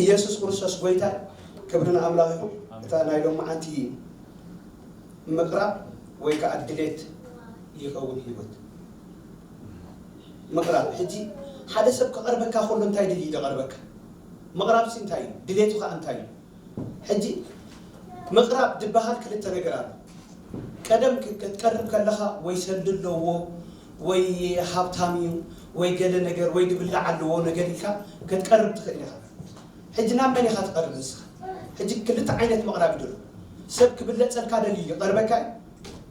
ኢየሱስ ክርስቶስ ጎይታ፣ ክብሪ ንኣምላኽ ይኹን። እታ ናይ ሎማዓንቲ ምቕራብ ወይ ከዓ ድሌት ይኸውን ህይወት። ምቕራብ፣ ሕጂ ሓደ ሰብ ክቐርበካ ከሎ እንታይ ድልዩ ዝቐርበካ? ምቕራብ ሲ እንታይ እዩ? ድሌቱ ከዓ እንታይ እዩ? ሕጂ ምቕራብ ዝበሃል ክልተ ነገር ኣሎ። ቀደም ክ-፣ ክትቀርብ ከለኻ ወይ ሰልዲ ኣለዎ፣ ወይ ሃብታም እዩ፣ ወይ ገለ ነገር፣ ወይ ዝብላዕ ኣለዎ ነገር ኢልካ ክትቀርብ ትኽእል ኢኻ። ሕጂ ናብ መን ኢኻ ትቐርብ ንስኻ? ሕጂ ክልተ ዓይነት ምቕራብ እዩ ዘሎ። ሰብ ክብለጸልካ ደልዩ ይቐርበካ እዩ፣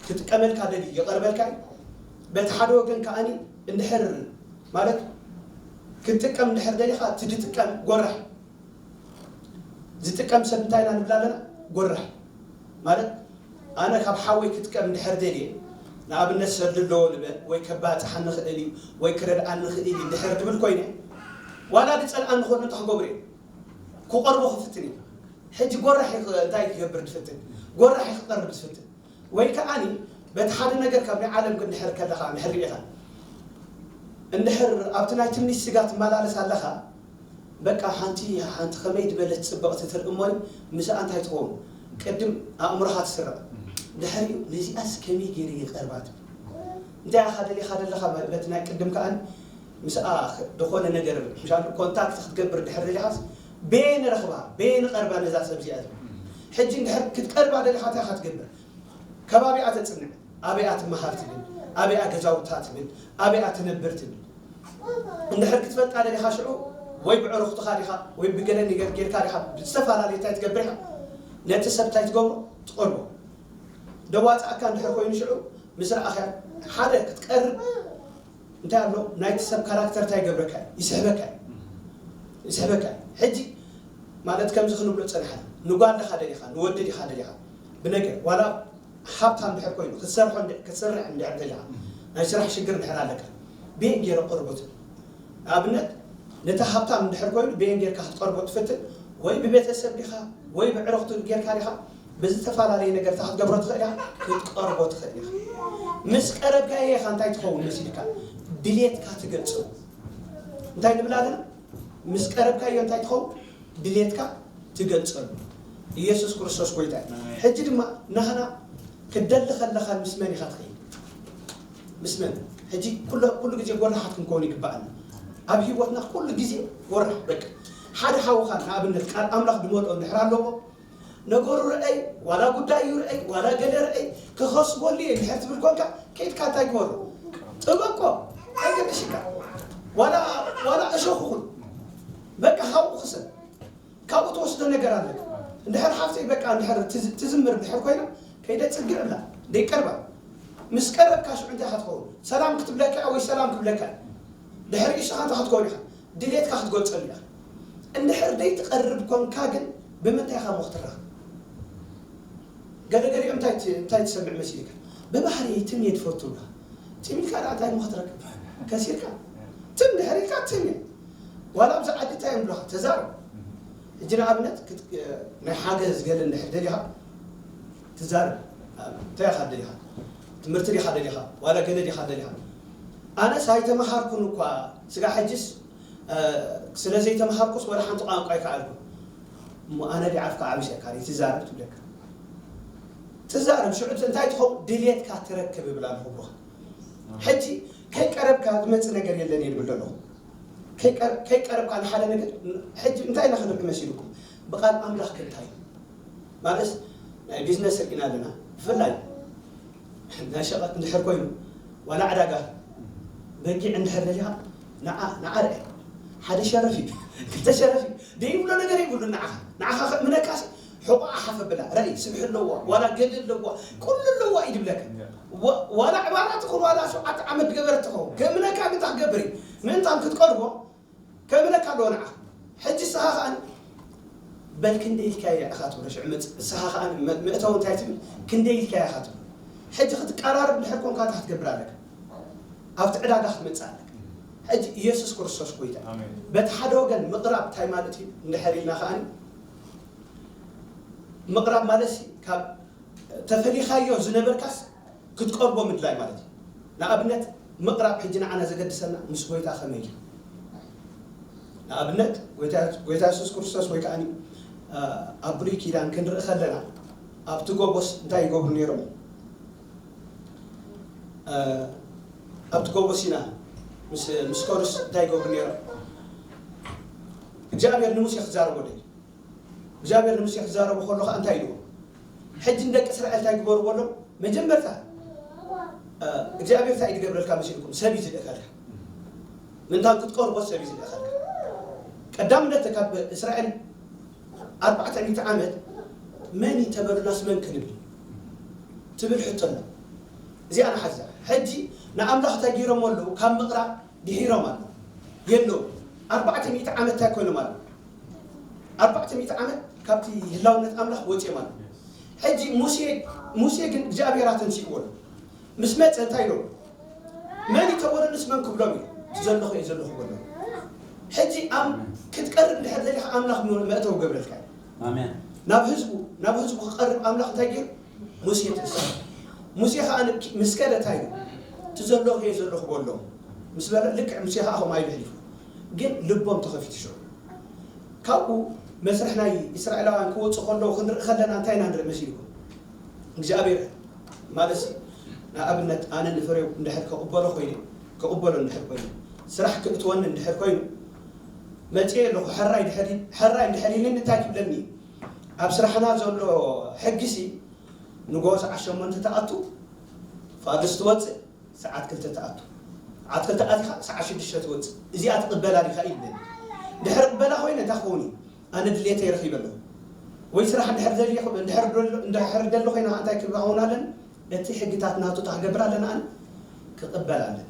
ክጥቀመልካ ደልዩ ይቐርበልካ እዩ። በቲ ሓደ ወገን ከኣኒ እንድሕር ማለት ክትጥቀም እንድሕር ደሊኻ እቲ ዝጥቀም ጎራሕ ዝጥቀም ሰብ እንታይ ኢና ንብል ኣለና? ጎራሕ ማለት ኣነ ካብ ሓወይ ክጥቀም እንድሕር ደልየ ንኣብነት ሰልዲ ኣለዎ ንበል ወይ ከባጽሓኒ ይኽእል እዩ ወይ ክረድኣኒ ይኽእል እዩ እንድሕር ድብል ኮይነ ዋላ ዝጸልኣኒ ከሎ እንታይ ክገብሮ እዩ? ክቐርቦ ክፍትን እዩ። ሕጂ ጎራሕ እዩ ክ-፣ እንታይ ክገብር ዝፍትን? ጎራሕ እዩ ክቐርብ ዝፍትን። ወይ ከዓኒ በቲ ሓደ ነገር ካብ ናይ ዓለም ክንድሕር ከለኻ እንድሕር ርኢኻ እንድሕር ኣብቲ ናይ ትምኒት ስጋ ትመላለስ ኣለኻ በቃ ሓንቲ ሓንቲ ከመይ ዝበለት ጽብቕቲ ትርኢ እሞ ምስኣ እንታይ ትኸውን ቅድም ኣእምሮኻ ትስረቕ ድሕሪኡ ነዚኣስ ከመይ ገይረ ይቐርባ ትብል እንታይ ኢኻ ደሊኻ ዘለኻ በቲ ናይ ቅድም ከኣ ምስኣ ዝኾነ ነገር ምሻሉ ኮንታክት ክትገብር ድሕር ደሊኻስ በየን ረኽባ በየን ቀርባ ነዛ ሰብ እዚኣ ትብል ሕጂ እንድሕር ክትቀርባ ደሊኻ እንታይ ኢኻ ትገብር ከባቢኣ ተጽንዕ፣ ኣበይኣ ትመሃር ትብል፣ ኣበይኣ ገዛውታ ትብል፣ ኣበይኣ ትነብር ትብል። እንድሕር ክትፈልጣ ደሊኻ ሽዑ ወይ ብዕሩኽትኻ ዲኻ ወይ ብገለ ነገር ጌርካ ዲኻ ብዝተፈላለየ እንታይ ትገብር ኢኻ ነቲ ሰብ እንታይ ትገብሮ ትቐርቦ። ደዋፅኣካ እንድሕር ኮይኑ ሽዑ ምስ ረኣኽያ ሓደ ክትቀርብ እንታይ ኣሎ ናይቲ ሰብ ካራክተር እንታይ ይገብረካ እዩ? ይስሕበካ እዩ። ይስሕበካ እዩ። ሕጂ ማለት ከምዚ ክንብሎ ፀናሕና ንጓል ዲኻ ደሊኻ ንወዲ ዲኻ ደሊኻ ብነገር ዋላ ሃብታም ድሕር ኮይኑ ክትሰርሖ ክትሰርሕ እንድሕር ደሊኻ ናይ ስራሕ ሽግር እንድሕር ኣለካ ብየን ገይረ ቅርቡት ንኣብነት ነቲ ሃብታም እንድሕር ኮይኑ ብየን ጌርካ ክትቀርቦ ትፍትን ወይ ብቤተሰብ ዲኻ ወይ ብዕረኽቱ ጌርካ ዲኻ ብዝተፈላለየ ነገርታ ክትገብሮ ትኽእል ኢኻ ክትቀርቦ ትኽእል ኢኻ ምስ ቀረብካዮ ኢኻ እንታይ ትኸውን መሲልካ ድሌትካ ትገልጾ እንታይ ንብል ኣለና ምስ ቀረብካዮ እንታይ ትኸውን ድሌትካ ትገልጸሉ ኢየሱስ ክርስቶስ ጎይታ እዩ። ሕጂ ድማ ናህና ክትደሊ ከለኻ ምስ መን ኢኻ ትኸይድ? ምስ መን? ሕጂ ኩሉ ኩሉ ግዜ ጎራሓት ክንከውን ይግባኣና። ኣብ ህይወትና ኩሉ ግዜ ጎራሕ በቃ ሓደ ሓውኻ ንኣብነት ቃል ኣምላኽ ድመልኦ እንድሕር ኣለዎ ነገሩ ርአይ ዋላ ጉዳይ እዩ ርአይ ዋላ ገለ ርአይ ክኸስበሉ እየ እንድሕር ትብል ኮንካ ከይድካ እንታይ ግበሮ ጥበቆ ኣይገድሽካ ዋላ ዋላ እሾኽ ኹን በቃ ካብኡ ክሰብ ካብኡ ትወስዶ ነገር ኣለካ እንድሕር ሓፍተይ በቃ እንድሕር ትዝ- ትዝምር እንድሕር ኮይና ከይደ ጽግዕ ብላ ደይቀርባ ምስ ቀረብካ ሽዑ እንታይ ኢኻ ትኸውን ሰላም ክትብለካ ወይ ሰላም ክብለካ ድሕሪ ንስኻ እንታይ ክትከውን ኢኻ ድሌትካ ክትገልጸሉ ኢኻ እንድሕር ደይትቐርብ ኮንካ ግን ብምንታይ ኢኻ እሞ ክትረኽብ ገለገሊኦም እንታይ ት- እንታይ ትሰምዕ መሲልካ ብባህሪ ትም እየ ትፈቱ ብላ ትም ኢልካ ደኣ እንታይ እሞ ክትረክብ ከሲርካ ትም ድሕር ኢልካ ትም እየ ዋላ ኣብዚ ዓዲ እንታይ እዮም ብለኻ ተዛረብ ሕጂ ንኣብነት ክት- ናይ ሓገዝ ገለ እንድሕር ደሊኻ ትዛረብ እንታይ ኢኻ ደሊኻ ትምህርቲ ዲኻ ደሊኻ ዋላ ገለ ዲኻ ደሊኻ ኣነስ ኣይተመሃርኩን እኳ ስጋ ሕጅስ ስለ ዘይተመሃርኩስ ወላ ሓንቲ ቋንቋ ኣይከኣልኩ እሞ ኣነ ዲዓፍካ ዓብስ እካ ትዛረብ ትብለካ ትዛረብ ሽዑ እንታይ ትኸውን ድልየትካ ትረክብ ይብል ኣለኹ ብሩኻ ሕጂ ከይቀረብካ ዝመፅእ ነገር የለን እየ ዝብል ዘለኹ ከይቀረብካ ንሓደ ነገር ሕጂ እንታይ ኢና ክንርኢ መሲልኩም ብቃል ኣምላኽ ክንታይ ማለትስ ናይ ቢዝነስ ርኢና ኣለና ብፍላይ ናይ ሸቐጥ እንድሕር ኮይኑ ዋላ ዕዳጋ በጊዕ እንድሕር ደሊኻ ንዓ ንዓ ርአ ሓደ ሸረፍ እዩ ክልተ ሸረፍ እዩ ደይብሎ ነገር የብሉ ንዓኻ ንዓኻ ከእምነካሲ ሕቑኣ ሓፈ ብላ ራእይ ስብሒ ኣለዋ ዋላ ገድሊ ኣለዋ ኩሉ ኣለዋ እዩ ድብለካ ዋላ ዕባራ ትኹን ዋላ ሸውዓተ ዓመት ገበረት ትኸውን ከእምነካ ግን ምእንታን ክትቀርቦ ከብለካ ኣለዎ ንዓ። ሕጂ ንስኻ ከኣ በል ክንደይ ኢልካዮ ኢኻ ትብሎ፣ ሽዑ መጽ-፣ ንስኻ ከኣ መ-፣ መእተዊ እንታይ ትብል? ክንደይ ኢልካዮ ኢኻ ትብሎ። ሕጂ ክትቀራረብ እንድሕር ኮንካ እንታይ ክትገብር ኣለካ? ኣብቲ ዕዳጋ ክትመጽእ ኣለካ። ሕጂ ኢየሱስ ክርስቶስ ጎይታ እዩ። ኣሜን። በቲ ሓደ ወገን ምቕራብ እንታይ ማለት እዩ? እንድሕር ኢልና ከኣ ምቕራብ ማለት ሲ ካብ ተፈሊኻዮ ዝነበርካስ ክትቀርቦ ምድላይ ማለት እዩ። ንኣብነት ምቕራብ ሕጂ ንዓና ዘገድሰና ምስ ጎይታ ከመይ እዩ? ንኣብነት ጎይታ፣ ጎይታ የሱስ ክርስቶስ ወይ ከኣ ኣብ ብሉይ ኪዳን ክንርኢ ከለና ኣብቲ ጎቦስ እንታይ ይገብሩ ነይሮም? እ፣ ኣብቲ ጎቦ ሲና ምስ፣ ምስ ከዱስ እንታይ ይገብሩ ነይሮም? እግዚኣብሔር ንሙሴ ክዛረቦ ደልዩ። እግዚኣብሔር ንሙሴ ክዛረቦ ከሎ ኸዓ እንታይ ኢልዎ? ሕጂ ንደቂ እስራኤል እንታይ ግበሩ በሎም? መጀመርታ፣ እ፣ እግዚኣብሔር እንታይ እዩ ዝገብረልካ መሲልኩም? ሰብ እዩ ዝልእኸልካ። ምእንታን ክትቀርቦ ሰብ እዩ ዝልእኸልካ። ቀዳምነት ካብ እስራኤል ኣርባዕተ ሚእቲ ዓመት መን እዩ ተበሉናስ መን ክንብል ትብል ሕቶ ኣሎ። እዚኣ ንሓዛ። ሕጂ ንኣምላኽ እንታይ ገይሮም ኣለዉ? ካብ ምቕራብ ድሒሮም ኣለዉ። የለዉ። ኣርባዕተ ሚእቲ ዓመት እንታይ ኮይኖም ኣለዉ? ኣርባዕተ ሚእቲ ዓመት ካብቲ ህላውነት ኣምላኽ ወፂኦም ኣለዉ። ሕጂ ሙሴ፣ ሙሴ ግን እግዚኣብሔር ኣተንሲእዎ ኣሎ። ምስ መፀ እንታይ ኢሎም? መን እዩ ተበሉንስ መን ክብሎም እዩ? እቲ ዘለኹ እየ ዘለኹ በሎም። ሕጂ ኣብ ክትቀርብ እንድሕር ደሊኻ ኣምላኽ መእተዊ ገብረልካ እዩ። ኣሜን። ናብ ህዝቡ፣ ናብ ህዝቡ ክቐርብ ኣምላኽ እንታይ ገይሩ? ሙሴ ተንስኡ። ሙሴ ኸዓ ን-፣ ምስ ከደ እንታይ ኢሉ? እቲ ዘለኹ እየ ዘለኹ በሎም። ምስ በለ ልክዕ ሙሴ ኸዓ ከምኡ ኢሉ ኣሕሊፉ። ግን ልቦም ተኸፊቱ ሽዑ። ካብኡ መስርሕ ናይ እስራኤላውያን ክወፁ ከለዉ ክንርኢ ከለና እንታይ ኢና ንርኢ መሲልኩም? እግዚኣብሔር ማለትሲ ንኣብነት ኣነ ንፍሬው እንድሕር ከቕበሎ ኮይነ፣ ከቕበሎ እንድሕር ኮይኑ፣ ስራሕ ክእትወኒ እንድሕር ኮይኑ፣ መፅየ ኣለኹ ሕራይ ድሕር፣ ሕራይ እንድሕር ኢልኒ እንታይ ክብለኒ? ኣብ ስራሕና ዘሎ ሕጊሲ ንጎ ሰዓት ሸሞንተ ትኣቱ፣ ፋዱስ ትወፅእ፣ ሰዓት ክልተ ትኣቱ። ሰዓት ክልተ ኣቲኻ ሰዓት ሽዱሽተ ትወፅእ። እዚኣ ትቕበላ ዲኻ ኢልኒ። ድሕሪ ቅበላ ኮይነ እንታይ ክኸውን እዩ? ኣነ ድሌተይ ረኺበ ኣለኹ። ወይ ስራሕ እንድሕር ደልየ፣ እንድሕር ደሎ፣ እንድሕር ደሎ ኮይነ እንታይ ክኸውን ኣለኒ? እቲ ሕግታት ናቱ እንታይ ክገብር ኣለኒ ኣነ? ክቕበል ኣለኒ።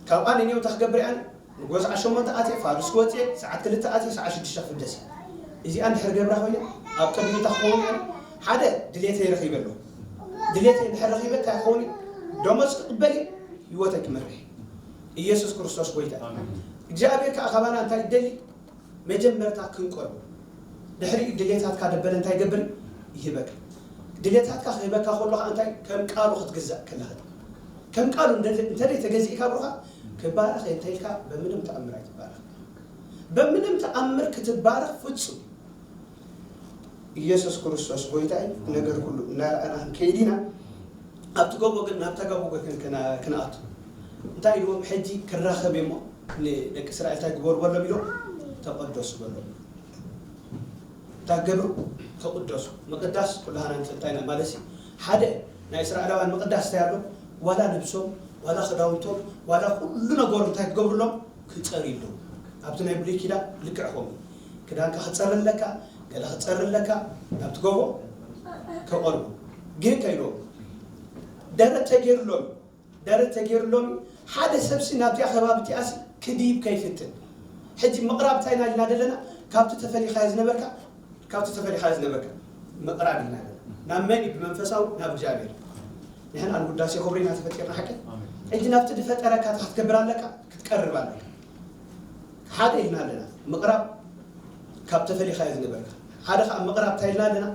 ካብ ኣነ ኔው እንታይ ክገብር እየ ኣነ? ንጎ ሰዓት ሸሞንተ ኣትየ፣ ፋዱስ ክወፅእ እየ፣ ሰዓት ክልተ ኣትየ፣ ሰዓት ሽዱሽተ ክፍደስ እየ። እዚኣ እንድሕር ገብራ ኮይነ፣ ኣብ ቅድሚ እንታይ ክኸውን እየ ኣነ? ሓደ፣ ድሌተይ ረኺበ ኣለኹ። ድሌተይ እንድሕር ረኺበ እንታይ ክኸውን እየ? ደሞዝ ክቕበል እየ፣ ህይወተይ ክመርሕ እየ። ኢየሱስ ክርስቶስ ጎይታ እዩ። ኣሜን። እግዚኣብሔር ከኣ ካባና እንታይ ይደሊ? መጀመርታ ክንቀርቦ። ድሕሪኡ ድሌታትካ ደበለ እንታይ ይገብር? ይህበካ። ድሌታትካ ክህበካ ከሎ ከኣ እንታይ? ከም ቃሉ ክትግዛእ ከለኻ። ከም ቃሉ እንተ-፣ እንተ ዘይተገዚእካ ብሩኻ፣ ክባረኽ እየ እንተ ኢልካ በምንም ተኣምር ኣይትባረኽ። በምንም ተኣምር ክትባረኽ ፍጹም። ኢየሱስ ክርስቶስ ጎይታ እዩ። ነገር ኩሉ እናረኣና ክንከይድ ኢና። ኣብቲ ጎቦ ግን፣ ናብታ ጎቦ ግን ክና-፣ ክንኣቱ። እንታይ ኢልዎም? ሕጂ ክራኸብ እየ እሞ ንደቂ እስራኤል እንታይ ግበሩ በሎም ኢሎም? ተቐደሱ በሎም። እንታይ ክገብሩ? ክቕደሱ። ምቕዳስ ኩላህና ንፈልጣ ኢና። ማለትሲ ሓደ ናይ እስራኤላውያን ምቕዳስ እንታይ ኣሎ? ዋላ ልብሶም፣ ዋላ ክዳውንቶም፣ ዋላ ኩሉ ነገሮም እንታይ ክገብሩሎም? ክጸርዩ ኣለዎም። ኣብቲ ናይ ብሉይ ኪዳን ልክዕ ከምኡ። ክዳንካ ክጸሪ ኣለካ፣ ገለ ክጸሪ ኣለካ፣ ናብቲ ጎቦ ክቐርቡ። ግን ከይዶም ደረት ተገይሩሎም፣ ደረት ተገይሩሎም ሓደ ሰብሲ ናብዚኣ ከባቢ እቲኣሲ ክድይብ ከይፍትን። ሕጂ ምቕራብ እንታይ ኢና ኢልና ዘለና? ካብቲ ተፈሊኻዮ ዝነበርካ፣ ካብቲ ተፈሊኻዮ ዝነበርካ ምቕራብ ኢና ዘለና። ናብ መን እዩ? ብመንፈሳዊ ናብ እግዚኣብሔር። ንሕና ንውዳሴ ክብሪ ኢና ተፈጢርና ሓቂ። ኣሜን። ሕጂ ናብቲ ዝፈጠረካ እንታይ ክትገብር ኣለካ? ክትቀርብ ኣለካ። ሓደ ኢልና ኣለና፣ ምቕራብ ካብ ተፈሊኻዮ ዝነበርካ። ሓደ ኸዓ ምቕራብ እንታይ ኢልና ኣለና?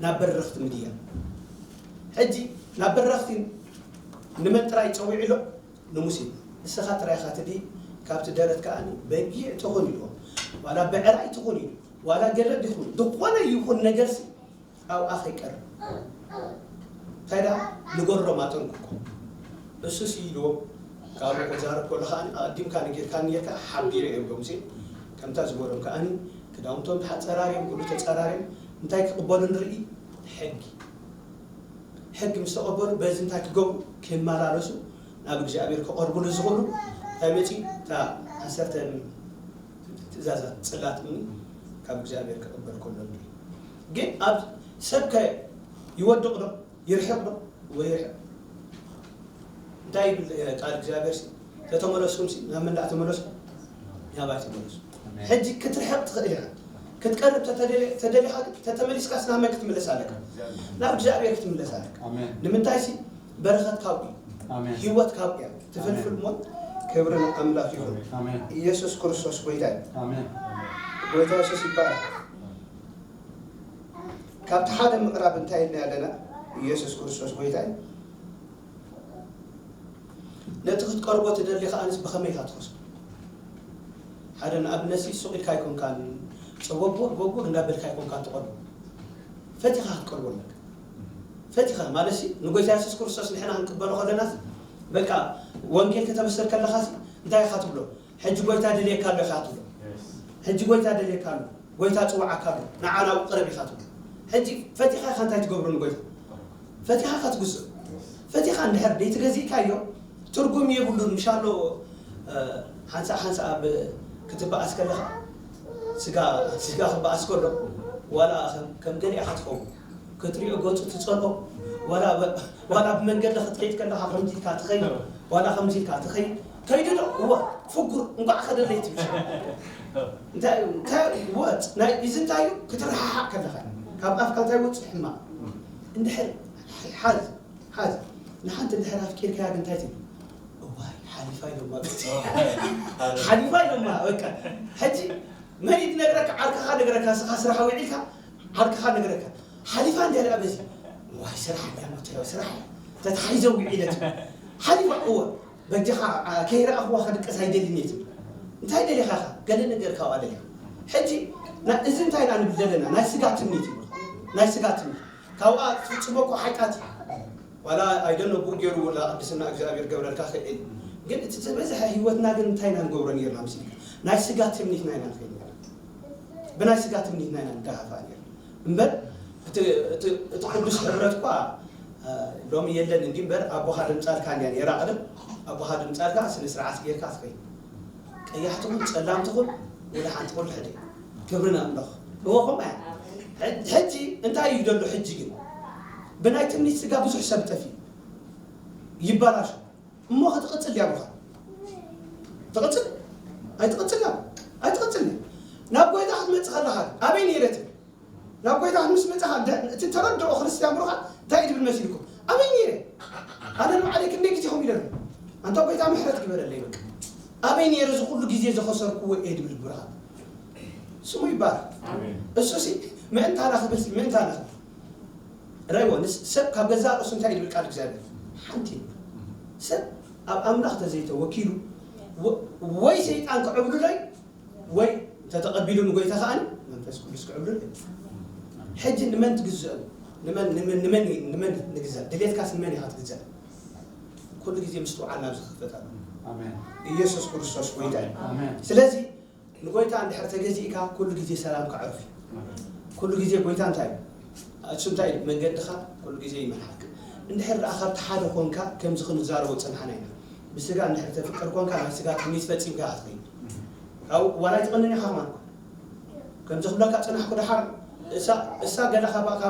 ናብ በረኽቲ ምድያብ። ሕጂ ናብ በረኽቲ ንመን ጥራይ ጸዊዑ ኣሎ? ንሙሴ። ንስኻ ጥራይ ኢኻ ትድይብ፣ ካብቲ ደረት ከኣ በጊዕ ትኹን ኢልዎ፣ ዋላ ብዕራይ ትኹን ኢሉ፣ ዋላ ገለ ድኹን፣ ዝኾነ ይኹን ነገርሲ ኣብኣ ከይቀርብ። እንታይ ደኣ ንገሮም ኣጠንቅቆ። እሱሲ ኢልዎም፣ ካልእ ክዛረብ ከሎ ከኣ ኣቐዲምካ ነጊርካኒ ጌርካ ሓቢረ እዮም ኢሎም ሙሴ። ከምታ ዝበሎም ከኣ ክዳውንቶም ተሓጸራርዮም፣ ኩሉ ተጸራርዮም፣ እንታይ ክቕበሉ ንርኢ? ሕጊ። ሕጊ ምስ ተቐበሉ፣ በዚ እንታይ ክገብሩ? ክመላለሱ፣ ናብ እግዚኣብሔር ክቐርቡ ንዝኽእሉ እንታይ መጺኡ? እታ ዓሰርተ ትእዛዛት ጽላት እውን ካብ እግዚኣብሔር ክቕበል ከሎ ንርኢ። ግን ኣብ ሰብ ከ ይወድቕ ዶ? ይርሕቕ ዶ? ወይ ይርሕቕ? እንታይ ይብል ቃል እግዚኣብሔር ሲ? ተተመለስኩም ሲ ናብ መን ደኣ ተመለስኩም? ናባይ ተመለሱ። ሕጂ ክትርሕቕ ትኽእል ኢኻ። ክትቀርብ ተተደሊ- ተደሊኻ ግን ተተመሊስካስ ናብ መን ክትምለስ ኣለካ? ናብ እግዚኣብሔር ክትምለስ ኣለካ። ኣሜን። ንምንታይ ሲ በረኸት ካብኡ እዩ። ኣሜን። ህይወት ካብኡ እያ። ትፍልፍል ሞት ክብሪ ንኣምላኽ ይኹን። ኣሜን። ኢየሱስ ክርስቶስ ጎይታ እዩ። ኣሜን። ጎይታ የሱስ ይባረክ። ካብቲ ሓደ ምቕራብ እንታይ ኢልና ኣለና? ኢየሱስ ክርስቶስ ጎይታ እዩ። ነቲ ክትቀርቦ ትደሊ ከኣንስ ብኸመይ ኢኻ ትኸሶ? ሓደ ንኣብነት ሲ ሱቕ ኢልካ ኣይኮንካን፣ ጸወጎ ጎጎ እንዳበልካ ኣይኮንካን ትቐርቦ። ፈቲኻ ክትቀርቦ ኣለካ። ፈቲኻ ማለት ሲ ንጎይታ የሱስ ክርስቶስ ንሕና ክንቅበሎ ከለና ሲ በቃ ወንጌል ከተበስር ከለኻ ሲ እንታይ ኢኻ ትብሎ? ሕጂ ጎይታ ደልየካ ኣሎ ኢኻ ትብሎ። ሕጂ ጎይታ ደልየካ ኣሎ፣ ጎይታ ጽውዓካ ኣሎ፣ ንዓ ናብኡ ቅረብ ኢኻ ትብሎ። ሕጂ ፈቲኻ ኢኻ እንታይ ትገብሮ ንጎይታ? ፈቲኻ ኢኻ ትግዝእ። ፈቲኻ እንድሕር ደይትገዚእካዮ ትርጉም የብሉን። ምሻሎ ሓንሳእ ሓንሳእ ኣብ ክትበኣስ ከለኻ ስጋ ስጋ ክበኣስ ከሎ ዋላ ከም ከም ገሊኣ ኢኻ ትኸውን። ክትሪኦ ገጹ ትጸልኦ። ዋላ ዋላ ብመንገዲ ክትከይድ ከለኻ ከምዚ ኢልካ ትኸይድ። ዋላ ከምዚ ኢልካ ትኸይድ። ከይዱ ዶ እወ ፍጉር እንቋዕ ከደለይ ትብል። እንታይ እንታይ ወጽ ናይ እዚ እንታይ እዩ ክትረሓሓቕ ከለኻ ካብ ኣፍካ እንታይ ወጽእ ሕማቕ እንድሕር ሓዝ ሓዝ ንሓንቲ እንድሕር ኣፍቂርካያ ግን እንታይ ትብል? እዋይ ሓሊፋ ኢሎማ ሓሊፋ ኢሎማ በቃ ሕጂ መን እዩ ዝነግረካ? ዓርክኻ ነገረካ። ንስኻ ስራሕ ውዒልካ ዓርክኻ ነገረካ። ሓሊፋ እንድሕር በዚ ዋይ ስራሕ እያ መትረው ስራሕ እያ ተታሒዘ ውዒለት ሓሊፋ እወ በጃኻ ከይረኣኽዋ ከድቅስ ኣይደልን እየ ትብል። እንታይ ደሊኻ ኢኻ? ገለ ነገር ካብኣ ደሊኻ። ሕጂ እዚ እንታይ ኢና ንብል ዘለና? ናይ ስጋ ትምኒት እዩ። ናይ ስጋ ትምኒት ካብኣ ትፍጽሞ እኮ ሓጢኣት እዩ። ዋላ ኣይደኖ ብኡ ገይሩ ወላ ቅድስና እግዚኣብሔር ገብረልካ ክእል ግን እቲ ዝበዝሐ ህይወትና ግን እንታይ ኢና ንገብሮ ነርና ምስልካ ናይ ስጋ ትምኒትና ኢና ንኸይድ ነርና ብናይ ስጋ ትምኒትና ኢና ንጋሃፋ ነርና እምበር እቲ ቅዱስ ሕብረት እኳ ሎሚ የለን እንዲ እምበር ኣቦኻ ድምፃልካ እንዲያ ነራ ቅድም ኣቦኻ ድምፃልካ ስነ ስርዓት ጌርካ ትኸይድ ቀያሕ ትኹን ጸላም ትኹን ወላ ሓንቲ ኩሉ ሕደ ክብሪ ንኣምላኽ እወ ከምኡ እያ ሕጂ እንታይ እዩ ዘሎ ሕጂ ግን ብናይ ትምኒት ስጋ ብዙሕ ሰብ ጠፊ ይባላሽ እሞ ክትቕጽል እያ ምዃን ትቕጽል ኣይትቕጽል እያ ኣይትቕጽል እያ ናብ ጎይታ ክትመጽእ ከለኻ ኣበይ ነይረ ትብል ናብ ጎይታ ምስ መጻኻ እቲ ተረድኦ ክርስትያን ብሩኻ እንታይ ድብል መሲልኩም ኣበይ ነይረ ኣነ ንባዕለይ ክንደይ ግዜ ኹም ኢለ ኣንታ ጎይታ ምሕረት ግበረለይ በቃ ኣበይ ነይረ እዚ ኩሉ ግዜ ዘኸሰርኩዎ እየ ድብል ብሩኻ ስሙ ይባረክ እሱ ሲ ምእንታና ክብል ምእንታና ክብል ረይዎ ሰብ ካብ ገዛ ርእሱ እንታይ ድብል ቃል እግዚኣብሔር ሓንቲ ሰብ ኣብ ኣምላኽ ተዘይተወኪሉ ወይ ሰይጣን ክዕብሉለይ ወይ እንተተቐቢሉ ንጎይታ ከኣ መንፈስ ቅዱስ ክዕብሉ ሕጂ ንመን ትግዝእ ንመን ንመን ንግዛእ ድሌትካስ ንመን ኢኻ ትግዛእ ኩሉ ግዜ ምስትውዓል ናብ ዝኽፈት ኣሎ ኢየሱስ ክርስቶስ ጎይታ እዩ ስለዚ ንጎይታ እንድሕር ተገዚእካ ኩሉ ግዜ ሰላም ክዓርፍ ኩሉ ግዜ ጎይታ እንታይ እሱ እንታይ መንገድኻ ኩሉ ግዜ ይመርሓካ እንድሕር ደኣ ካብቲ ሓደ ኮንካ ከምዚ ክንዛረቦ ጸንሓና ኢና ብስጋ እንድሕር ተፍቅር ኮንካ ናይ ስጋ ትምኒት ፈጺምካ ክትኸይድ ዋላ ኣይትቐንን ኢኻ ማን ከምዚ ክብለካ ጽናሕኩ ደሓር እሳ ገለ ካባኻ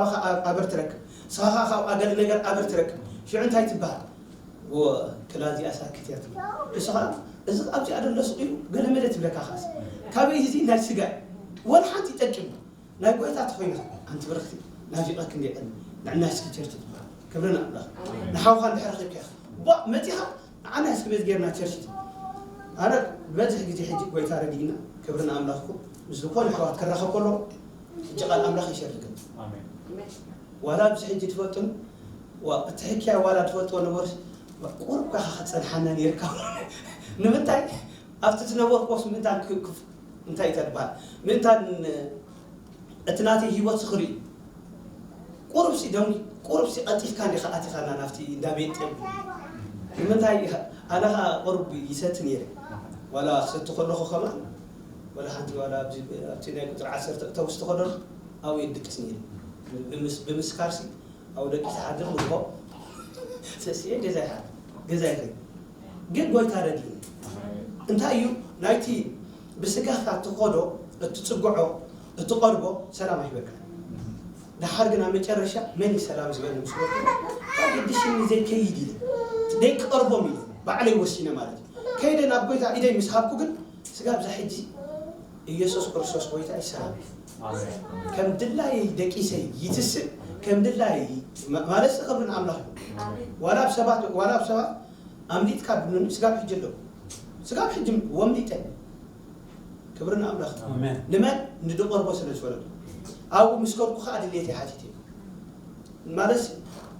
ኣበር ትረክብ ንስኻ ካብኣ ገለ ነገር ኣበር ትረክብ ሽዑ እንታይ ትበሃል ክላ እዚኣ ሳክት እያ ትብል ንስኻ እዚ ኣብዚኣ ደሎ ስቕ ኢሉ ገለ መለ ትብለካ ኻስ ካበይ እዚ ናይ ስጋ ወላ ሓንቲ ይጠቅም ናይ ጎይታ ተኾይንኻ ኣንቲ ብርኽቲ ናፊቐክ እንዲዕን ንዕና እስኪ ቸርች ትበሃል ክብሪ ንኣምላኽ ንሓውኻ እንድሕር ረኺብካ ኢኻ ቧ መፂኻ ንዓና እስኪ በዚ ጌርና ቸርች ትበሃል ኣነ በዝሕ ግዜ ሕጂ ጎይታ ረዲእና ክብሪ ንኣምላኽኩም ምስ ዝኾነ ኣሕዋት ክራኸብ ከሎ ሕጂ ቃል ኣምላኽ ይሸርግን ዋላ ኣብዚ ሕጂ ትፈልጡን እቲ ሕክያ ዋላ ትፈልጥዎ ነበርስ ቁሩብ ካኻ ክፀንሓና ነርካ ንምንታይ ኣብቲ ዝነበርኩስ ምእንታን እንታይ ተድበሃል ምእንታን እቲ ናተይ ህይወት ዝኽሪ ቁሩብ ሲ ደም ቁሩብ ሲ ቀልጢፍካ እንዲኻ ኣቲኻና ናብቲ እንዳ ቤት ጥብ ንምንታይ ኣነ ኸዓ ቁሩብ ይሰቲ ነይረ ዋላ ክሰቲ ከለኹ ከማን ዋላ ሓንቲ ዋላ ኣብቲ ናይ ቁፅሪ ዓሰርተ እተው ዝቲ ከለኹ ኣብኡ ይድቅስ ነይረ ብምስካር ሲ ኣብኡ ደቂ ትሓድር ንግሆ ተሲኤ ገዛ ይሓድር ገዛ ይኸይድ ግን ጎይታ ረድእኒ እንታይ እዩ ናይቲ ብስጋኻ ትኸዶ እትፅግዖ እትቐርቦ ሰላም ኣይበካ ድሓር ግን ኣብ መጨረሻ መን ሰላም ዝበል ምስ ወዱ ግድሽኒ ዘይከይድ ኢለ ደይቀርቦም ኢለ ባዕለይ ወሲነ ማለት እዩ ከይደ ናብ ጎይታ ኢደይ ምስ ሃብኩ ግን ስጋብ እዛ ሕጂ ኢየሱስ ክርስቶስ ጎይታ እዩ ሰላም። ከም ድላየይ ደቂሰ ይትስእ፣ ከም ድላየይ ማ- ማለት ክብሪ ንኣምላኽ እዩ። ዋላ ኣብ ሰባት ዋላ ኣብ ሰባት ኣምሊጥካ ብንኑ ስጋብ ሕጂ ኣለዉ። ስጋብ ሕጂ ወምሊጠ ክብሪ ንኣምላኽ። ኣሜን። ንመን ንድቆርቦ ስለ ዝፈለጡ ኣብኡ ምስ ከድኩ ከዓ ድሌት ሓቲት ማለት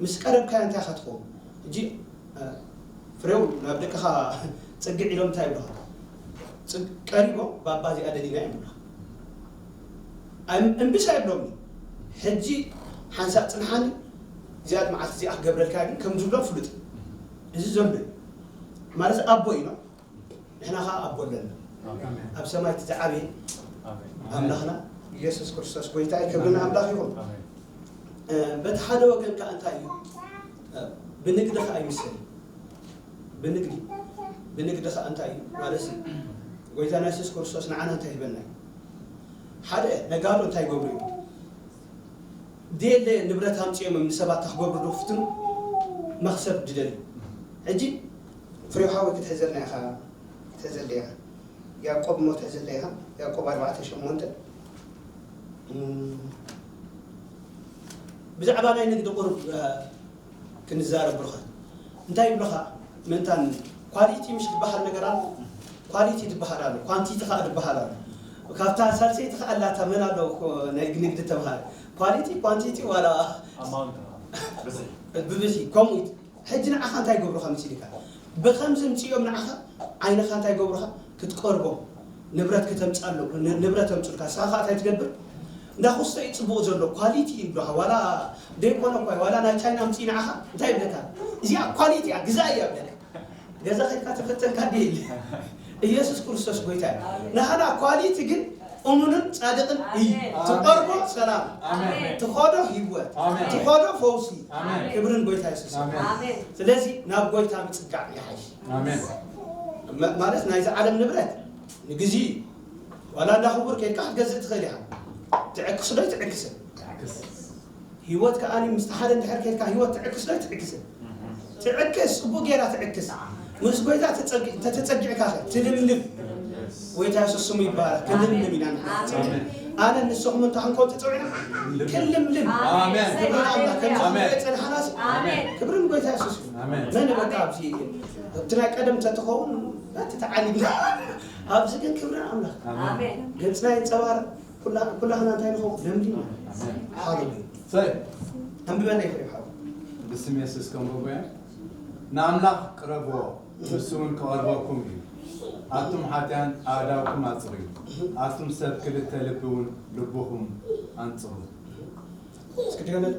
ምስ ቀረብካዮ እንታይ ኢኻ ትኸውን? ሕጂ ፍሬው ናብ ደቅኻ ጽግዕ ኢሎም እንታይ ይብሉኻ? ቀሪቦም ባባ እዚኣ ደሊና ይብሉኻ። እምብሳ ይብሎም። ሕጂ ሓንሳእ ጽንሓኒ እዚኣት መዓልቲ እዚኣ ክገብረልካ ግን ከም ዝብሎም ፍሉጥ። እዚ ዘሎ ማለት ኣቦ ኢኖ ንሕና ኸዓ ኣቦ ኣለና ኣብ ሰማይ እቲ ዝዓበየ ኣምላኽና ኢየሱስ ክርስቶስ ጎይታ እዩ። ክብሪ ንኣምላኽ ይኹን። በቲ ሓደ ወገን ከዓ እንታይ እዩ? ብንግዲ ከዓ ይምሰል። ብንግዲ ብንግዲ ከዓ እንታይ እዩ ማለት እዩ? ጎይታና የሱስ ክርስቶስ ንዓና እንታይ ሂበና እዩ? ሓደ ነጋዶ እንታይ ይገብሩ እዩ? ደየለ ንብረት ኣምፅኦም ንሰባት ታክገብሩ ዶ ክፍትኑ መክሰብ ድደልዩ። ሕጂ ፍሬው ሓወይ ክትሕዘልና ኢኻ ክትሕዘለ ኢኻ። ያዕቆብ እሞ ትሕዘለ ኢኻ። ያዕቆብ ኣርባዕተ ሸሞንተ ብዛዕባ ናይ ንግዲ ቁሩብ ክንዛረብ ብሩኻት እንታይ ይብሉኻ? ምእንታን ኳሊቲ ምሽ ዝበሃል ነገር ኣሎ። ኳሊቲ ዝበሃል ኣሎ፣ ኳንቲቲ ከዓ ዝበሃል ኣሎ። ካብታ ሳልሰይቲ ከዓ ኣላታ መን ኣሎ ናይ ንግዲ ተምሃር ኳሊቲ ኳንቲቲ ዋላ ብብዚ ከምኡ ሕጂ ንዓኻ እንታይ ይገብሩኻ መሲልካ? ብኸምዚ ምፅኦም ንዓኻ ዓይንኻ እንታይ ይገብሩኻ? ክትቀርቦም ንብረት ክተምፃሉ ንብረት ኣምፁልካ ንስኻ ከዓ እንታይ ትገብር? እንዳ ኩስቶ እዩ ፅቡቕ ዘሎ ኳሊቲ ይብሉኻ ዋላ ዘይኮነ እኳ ዋላ ናይ ቻይና ኣምፅኡ ንዓኻ እንታይ ይብለካ? እዚኣ ኳሊቲ እያ ግዛ እያ ይብለካ። ገዛ ከድካ ተፈተንካ ዲል ኢየሱስ ክርስቶስ ጎይታ እዩ። ንሃና ኳሊቲ ግን እሙንን ጻድቅን እዩ። ትቀርቦ ሰላም፣ ትኸዶ ህይወት፣ ትኸዶ ፈውሲ። ክብርን ጎይታ የሱስ። ስለዚ ናብ ጎይታ ምጽጋዕ ይሓይሽ። ማለት ናይዚ ዓለም ንብረት ንግዚ ዋላ እንዳ ክቡር ከድካ ክትገዝእ ትኽእል ኢኻ። ትዕክስ ዶ ትዕክስን? ህይወት ከኣ ምስቲ ሓደ እንድሕር ከድካ ህይወት ትዕክስ ዶ ትዕክስን? ትዕክስ፣ ጽቡቅ ጌራ ትዕክስ። ምስ ጎይታ ተጸጊ- ተተጸጊዕካ ኸ ትልምልም። ጎይታ የሱስ ስሙ ይባረክ። ክንልምልም ኢና ንሕና። ኣነ ንስኹም እንተ ክንከውን ትጽውዕና ክንልምልም። ኣሜን። ክብሪ ንኣምላኽ። ከምዚ ኣሜን። ንሪኦ ጸኒሕናስ ኣሜን። ክብሪ ንጎይታ የሱስ እዩ። ኣሜን። መን በቃ ኣብዚ እቲ ናይ ቀደም እንተትኸውን በቲ ተዓሊምና ኣብዚ ግን ክብሪ ንኣምላኽ። ኣሜን። ገጽና የንጸባርቕ። ኩላ ኩላህና እንታይ ንኸውን ለምሊም። ሃሌሉያ። ሰይ ኣንብበና ይኽእል ሓው። ብስም የሱስ ከንብቦ እየ። ንኣምላኽ ቅረብዎ፣ ንሱ እውን ክቐርበኩም እዩ። ኣቱም ሓጥያን ኣእዳውኩም ኣጽርዩ፣ ኣቱም ሰብ ክልተ ልቢ እውን ልብኹም ኣንጽሩ። እስኪ ድገመል።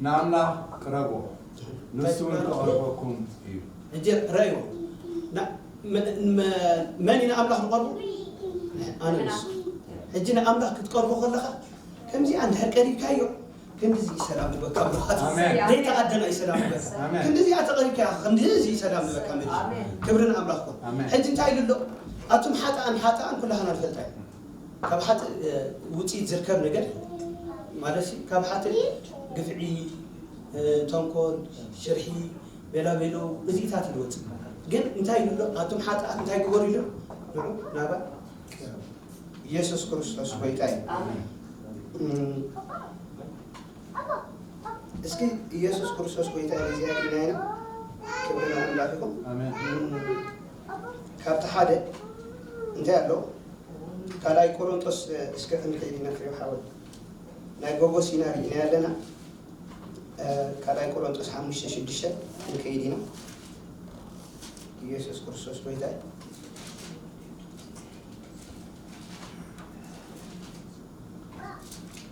ንኣምላኽ ቅረብዎ፣ ንሱ እውን ክቐርበኩም እዩ። ሕጂ ረእይዎ። ና- መ- መ- መን እዩ ንኣምላኽ ዝቐርቡ? ኣነ ንሱ። ሕጂ ንኣምላኽ ክትቀርቦ ከለኻ ከምዚኣ እንድሕር ቀሪብካዮ ክንድዚ እዩ ሰላም ዝበካ ብርኻት። ኣሜን። ዘይተኣደና እዩ ሰላም ዝበካ። ኣሜን። ክንድዚ እያ ተቐሪብካ ክንድዚ እዩ ሰላም ዝበካ ምድሪ። ኣሜን። ክብሪ ንኣምላኽ ኮን። ኣሜን። ሕጂ እንታይ ኢሉ ኣሎ? ኣቱም ሓጥኣን ሓጥኣን ኩላህና ንፈልጣ እዩ። ካብ ሓጥእ ውፅኢት ዝርከብ ነገር ማለት እዩ። ካብ ሓጥእ ግፍዒ፣ ተንኮል፣ ሽርሒ፣ ቤላቤሎ እዚኢታት እዩ ዝወፅእ። ግን እንታይ ኢሉ ኣሎ? ኣቱም ሓጥኣት እንታይ ግበሩ ኢሉ ንዑ ናባ ኢየሱስ ክርስቶስ ጎይታ እዩ። ኣሜን። እም፣ እስኪ ኢየሱስ ክርስቶስ ጎይታ እዩ። እዚኣ ዲና ኢና ክብሪ ንኣምላኽ ይኹን። ኣሜን። እም፣ ካብቲ ሓደ እንታይ ኣሎ? ካልኣይ ቆሮንጦስ እስከ ክንከይድ ኢና ፍሬው ሓወይ። ናይ ጎቦ ሲና ርኢና ኣለና። ካልኣይ ቆሮንጦስ ሓሙሽተ ሽዱሽተ ክንከይድ ኢና። ኢየሱስ ክርስቶስ ጎይታ እዩ።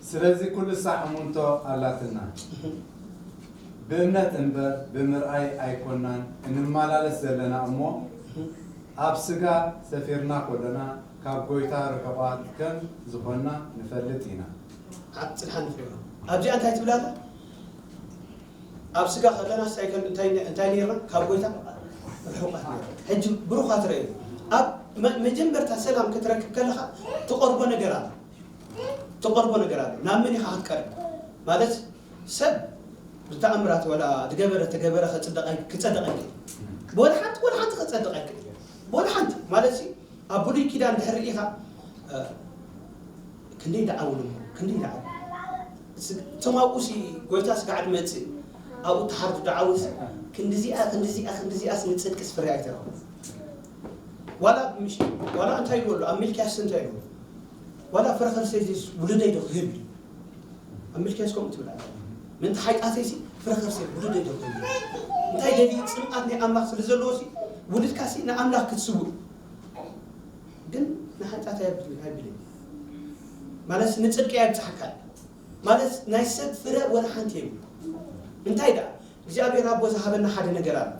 ስለዚ ኩሉ ሳዕ እሙንቶ ኣላትና። ብእምነት እምበር ብምርኣይ ኣይኮናን እንመላለስ ዘለና እሞ፣ ኣብ ስጋ ሰፊርና ኮለና ካብ ጎይታ ርሑቓት ከም ዝኾንና ንፈልጥ ኢና። ኣብ ጽንሓ ንፍሬ ኣብዚኣ እንታይ ትብል ኣላ? ኣብ ስጋ ከለና እንታይ ከን- እንታይ እንታይ ነርና ካብ ጎይታ ርሑቓት ነርና። ሕጂ ብሩኻት ረእዩ ኣብ መ- መጀመርታ ሰላም ክትረክብ ከለኻ ትቐርቦ ነገር ኣሎ። ትቐርቦ ነገር ኣሎ። ናብ መን ኢኻ ክትቀርብ ማለት ሰብ ብተኣምራት ወላ ዝገበረ ተገበረ ክጽደቕ ኣይ- ክጸደቕ ኣይክእል። ብወላ ሓንቲ ወላ ሓንቲ ከጸድቕ ኣይክእል። ብወላ ሓንቲ ማለት ሲ ኣብ ብሉይ ኪዳን ድሕሪ ኢኻ ክንደይ ደዓውሉ ክንደይ ደዓው እቶም ኣብኡ ሲ ጎይታ ስጋዕ ድመጽእ ኣብኡ ተሓርዱ ደዓውስ ክንድዚኣ ክንድዚኣ ክንድዚኣስ ንጽድቅስ ፍረ ኣይተረኹ ዋላ ምሽ ዋላ እንታይ ይብሉ ኣብ ሚልክያስ እንታይ ይብሉ ዋላ ፍረ ከርሰይ ውሉደይ ዶ ክህብ ኣብ ሚልክያስ ከምኡ ትብል ኣላ ምንቲ ሓይጣተይ ሲ ፍረ ከርሰይ ውሉደይ ዶ ክህብ እንታይ ደሊ ጽምኣት ናይ ኣምላኽ ስለ ዘለዎ ሲ ውሉድካ ሲ ንኣምላኽ ክትስውእ ግን ንሓጢኣት ኣይብልን ማለት ንጽድቂ ኣየብጽሓካ ማለት ናይ ሰብ ፍረ ወላ ሓንቲ የብሉ እንታይ ደኣ እግዚኣብሔር ኣቦ ዝሃበና ሓደ ነገር ኣሎ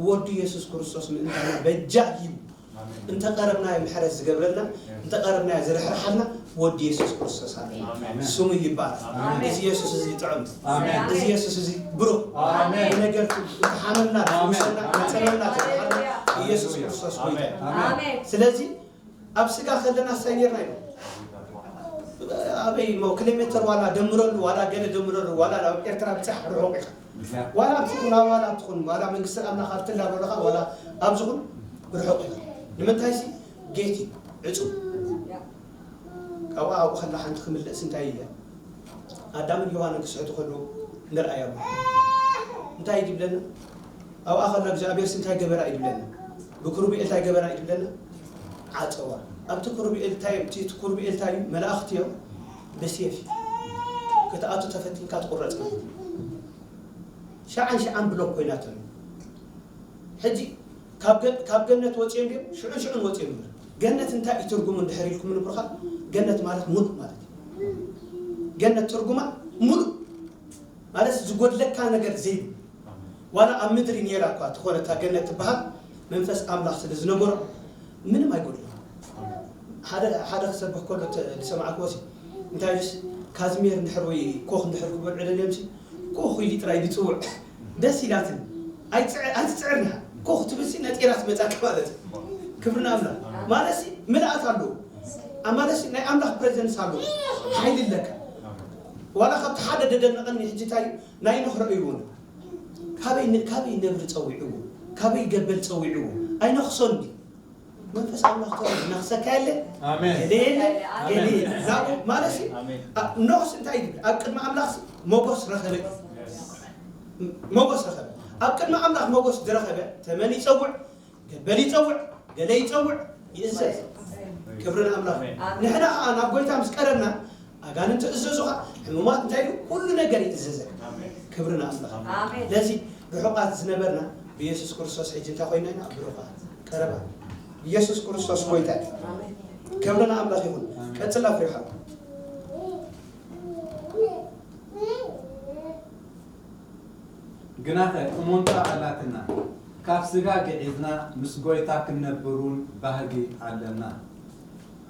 ወዱ የሱስ ክርስቶስ ምእንታና በጃ እዩ እንተቀረብናዮ ምሕረት ዝገብረልና እንተቀረብናዮ ዝርሕርሓልና ወዲ የሱስ ክርስቶስ ኣለና ስሙ ይባል እዚ የሱስ እዚ ጥዑም እዚ የሱስ እዚ ብሩክ ነገር እንተሓመምና ዝውሰና መፀለና ተባሃልና ኢየሱስ ክርስቶስ ጎይታ ስለዚ ኣብ ስጋ ከለና ሳይ ነርና ኢሉ ኣበይ ሞ ኪሎ ሜትር ዋላ ደምረሉ ዋላ ገለ ደምረሉ ዋላ ናብ ኤርትራ ብጻሕ ርሑቕ ኢኻ ዋላ ኣብትኹን ኣብ ዋላ ኣብትኹን ዋላ መንግስቲ ኣምላኽ ኣብትላ ዘለኻ ዋላ ኣብዝኹን ርሑቕ ኢኻ ንምንታይ ሲ ጌት እዩ ዕፁ ካብኡ ኣብኡ ከላ ሓንቲ ክምልእስ እንታይ ኢለ ኣዳምን ሔዋንን ክስሕቱ ከለዉ ንርኣያ እንታይ እዩ ዝብለና ኣብኣ ከሎ እግዚኣብሔር እንታይ ገበራ እዩ ዝብለና ብክሩብኤል እንታይ ገበራ እዩ ዝብለና ዓፀዋ ኣብቲ ክሩብኤል እንታይ እቲ ክሩብኤል እንታይ እዩ መላእኽቲ እዮም ብሴፍ ክትኣቱ ተፈቲንካ ትቁረፅ ማለት እዩ ሸዓን ሸዓን ብሎክ ኮይናቶ ሕጂ ካብ ገነት ወፅዮም ድዮም ሽዑን ሽዑን ወፅዮም ይብል ገነት እንታይ እዩ ትርጉሙ እንድሕር ኢልኩም ንብርኻ ገነት ማለት ሙሉእ ማለት እዩ ገነት ትርጉማ ሙሉእ ማለት ዝጎድለካ ነገር ዘይብሉ ዋላ ኣብ ምድሪ ነይራ እኳ ትኾነ እታ ገነት ትበሃል መንፈስ ኣምላኽ ስለ ዝነበሮ ምንም ኣይጎድሎ ሓደ ሓደ ክሰብኽ ከሎ ዝሰማዕክዎ ሲ እንታይ ስ ካዝሜር እንድሕር ወይ ኮኽ እንድሕር ክበልዑ ደልዮም ሲ ኮኽ ኢሉ ጥራይ ዝፅውዕ ደስ ኢላትን ኣይትፅዕርና ኮኽ ትብል ሲ ነጢራ ትመፃካ ማለት ክብርና ኣምላኽ ማለት ሲ ምልኣት ኣለዎ ማለት ሲ ናይ ኣምላኽ ፕሬዘንስ ኣለዎ ሓይሊ ኣለካ ዋላ ካብቲ ሓደ ደደነቐኒ ሕጂ እንታይ ናይ ኖህ ረእይዎ ካበይ ካበይ ነብሪ ጸዊዕዎ ካበይ ገበል ጸዊዕዎ ኣይነኽሶን ድዩ መንፈስ ኣምላኽ ተረ ነኽሰካ የለ ኣሜን ገለ የለ ገለ የለ ናብኡ ማለት ሲ ኣሜን ኖህስ እንታይ ይብል ኣብ ቅድሚ ኣምላኽሲ ሞጎስ ረኸበ ሞጎስ ረኸበ ኣብ ቅድሚ ኣምላኽ ሞጎስ ዝረኸበ ተመን ይጸውዕ ገበል ይጸውዕ ገለ ይጸውዕ ይእዘዝ ክብሪ ንኣምላኽ ንሕና ከዓ ናብ ጎይታ ምስ ቀረብና ኣጋንንቲ እዘዙኻ ሕሙማት እንታይ ኢሉ ኩሉ ነገር ይእዘዘ ክብሪ ንኣምላኽ ለዚ ርሑቓት ዝነበርና ብየሱስ ክርስቶስ ሕጂ እንታይ ኮይና ኢና ብሩኻት ቀረባ ኢየሱስ ክርስቶስ ጎይታ ክብሪ ንኣምላኽ ይኹን ቀጽላ ፍሪኻ ግናኸ እሙንታ ኣላትና፣ ካብ ስጋ ግዒዝና ምስ ጐይታ ክንነብር እውን ባህጊ ኣለና።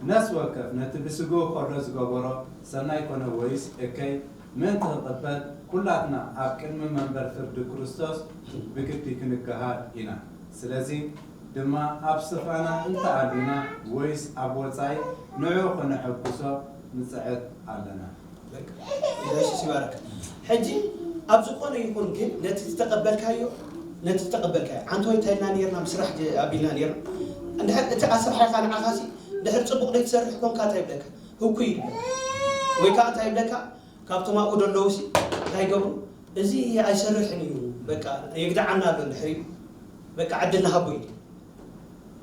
ነፍሲ ወከፍ ነቲ ብስግኡ ኸሎ ዝገበሮ፣ ሰናይ ኰነ ወይስ እከይ፣ ምእንቲ ኽቕበል፣ ኵላትና ኣብ ቅድሚ መንበር ፍርዲ ክርስቶስ ብግዲ ክንገሃር ኢና። ስለዚ ድማ ኣብ ስፍራና እንተ ኣሊና ወይስ ኣብ ወጻኢ፣ ንዕኡ ኸነሐጉሶ ንጽዕት ኣለና። ኢየሱስ ይባረክ። ሕጂ ኣብ ዝኾነ ይኹን ግን ነቲ ዝተቐበልካዮ ነቲ ዝተቐበልካዮ ዓንተ ወይ እንታይልና ነርና ምስራሕ ኣቢልና ነርና እንድሕር እቲ ኣስርሓይካ ንዓኻሲ እንድሕር ፅቡቕ ዘይትሰርሕ ኮንካ እንታይ ይብለካ ህኩ ይብለካ ወይ ከዓ እንታይ ይብለካ ካብቶም ኣብኡ ደለውሲ እንታይ ይገብሩ እዚ ኣይሰርሕን እዩ በቃ የግድዓና ኣሎ እንድሕር እዩ በቃ ዕድል ንሃቦ እዩ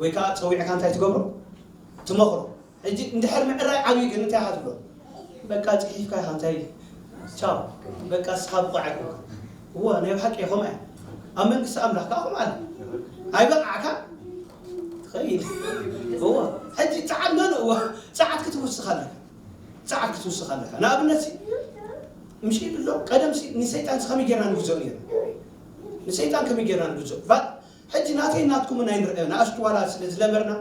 ወይ ከዓ ፀዊዕካ እንታይ ትገብሮ ትመኽሮ ሕጂ እንድሕር ምዕራይ ዓብዩ ግን እንታይ ኢኻ ትብሎ በቃ ፅሒፍካ ኢኻ እንታይ ቻው በቃ እስኻ ብቑዕ ኣይኮንካ እወ ናይ ብሓቂ ከምኡ እያ ኣብ መንግስቲ ኣምላኽ ከዓ ከምኡ ኣለ ኣይበቕዓካ ትኸይድ እወ ሕጂ ፀዓት መን እወ ፀዓት ክትውስኽ ኣለካ ፀዓት ክትውስኽ ኣለካ ንኣብነት ምሽ ኣሎ ቀደም ንሰይጣን ከመይ ጌርና ንግዝኦ ነርና ንሰይጣን ከመይ ጌርና ንግዝኦ ሕጂ ናተይ ናትኩምን ኣይንርአዮ ንኣሽቱ ዋላ ስለ ዝነበርና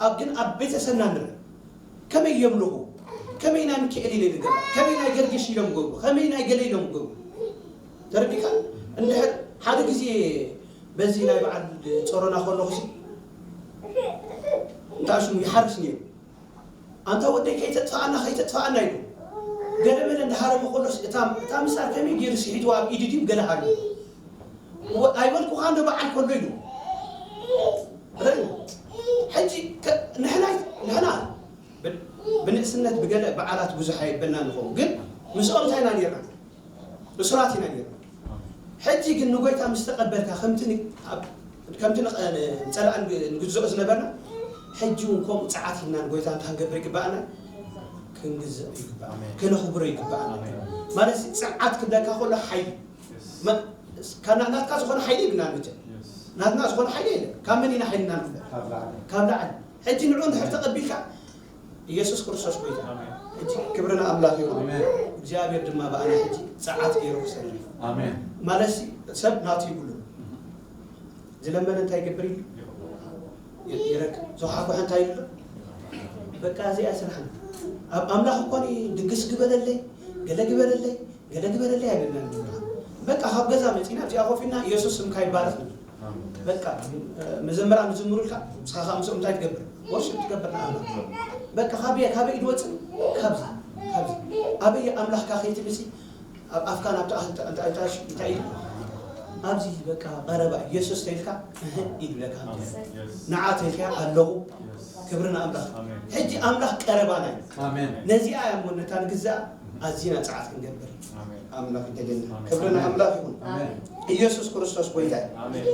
ኣብ ግን ኣብ ቤተሰብና ንርኢ ከመይ የምልኹ ከመይ ናይ ሚካኤል ኢለ ንገባ ከመይ ናይ ገርግሽ ኢሎም ገብሩ ከመይ ናይ ገለ ኢሎም ገብሩ ተረዲካ እንድሕር ሓደ ግዜ በዚ ናይ በዓል ጾሮና ከለኹ እንታይ ሽሙ ይሓርስ ነይሩ ኣንታ ወደይ ከይተጥፍኣና ከይተጥፍኣና ኢሉ ገለ መለ እንዳሃረመ ከሎስ እታ እታ ምሳር ከመይ ገይሩ ስሒትዋ ኣብ ኢዱ ድዩ ገለ ሃሉ ኣይበልኩኻ እንዶ በዓል ከሎ ኢሉ ነት ብገለ በዓላት ብዙሕ ኣይበልና ንኸውን፣ ግን ምስኦም እንታይ ኢና ነርና? እሱራት ኢና ነርና። ሕጂ ግን ንጎይታ ምስ ተቐበልካ፣ ከምቲ ን-፣ ኣብ-፣ ከምቲ ንቐ-፣ ንጸላእ ንግ-፣ ንግዝኦ ዝነበርና፣ ሕጂ እውን ከምኡ ጸዓት ኢልና ንጎይታ እንታይ ክንገብር ይግባኣና? ክንግዝኦ ይግባኣና። ኣሜን። ከነኽብሮ ይግባኣና። ኣሜን። ማለት ጸዓት ክብለካ ከሎ ሓይሊ። የስ። መ-፣ ካና-፣ ናትካ ዝኾነ ሓይሊ ይብልና መቸም። የስ። ናትና ዝኾነ ሓይሊ የለን። ካብ መን ኢና ሓይልና ንኽበል? ካብ ላዕሊ። ካብ ላዕሊ። ሕጂ ንዕኡ እንድሕር ተቐቢልካ፣ ኢየሱስ ክርስቶስ ጎይታ። ኣሜን። ሕጂ ክብሪ ንኣምላኽ ይኹን። ኣሜን። እግዚኣብሔር ድማ ብኣና ሕጂ ጸዓት ገይሩ ክሰርሕ። ኣሜን። ማለትሲ ሰብ ናቱ ይብሉ። ዝለመነ እንታይ ይገብር እዩ? ይ-፣ ይረክብ። ዝሓኮሐ እንታይ ይብሎ? በቃ እዚኣ ስራሕና። ኣብ ኣምላኽ እኮ ድግስ ግበረለይ፣ ገለ ግበረለይ፣ ገለ ግበረለይ ኣይብልናን። በቃ ካብ ገዛ መጺና ኣብዚኣ ኮፍ ኢልና ኢየሱስ ስምካ ይባረኽ ንብል። በቃ መዘምራን ዝዝምሩልካ፣ ንስኻ ከዓ ምስኦም እንታይ ትገብር? ወርሽፕ ትገብር ንኣምላኽ። በቃ ካበይ፣ ካበይ ኢድ ወፅእ? ካብዚ፣ ካብዚ። ኣበይ ኣምላኽካ ከይትብልሲ ኣብ ኣፍካ ናብ ተኣ-፣ እንታይ፣ እንታይ፣ እንታይ ኢሉ? ኣብዚ በቃ ቀረባ ኢየሱስ ተይልካ እህ ኢሉ ለካ። ንዓ ተይልካ ኣለኹ። ክብሪ ንኣምላኽ። ኣሜን። ሕጂ ኣምላኽ ቀረባና እዩ። ኣሜን። ነዚኣ እያ እሞ ነታ ንግዛኣ ኣዚና ጸዓት ክንገብር ኣሜን። ኣምላኽ ይደልየና። ኣሜን። ክብሪ ንኣምላኽ ይኹን። ኣሜን። ኢየሱስ ክርስቶስ ጎይታ እዩ። ኣሜን።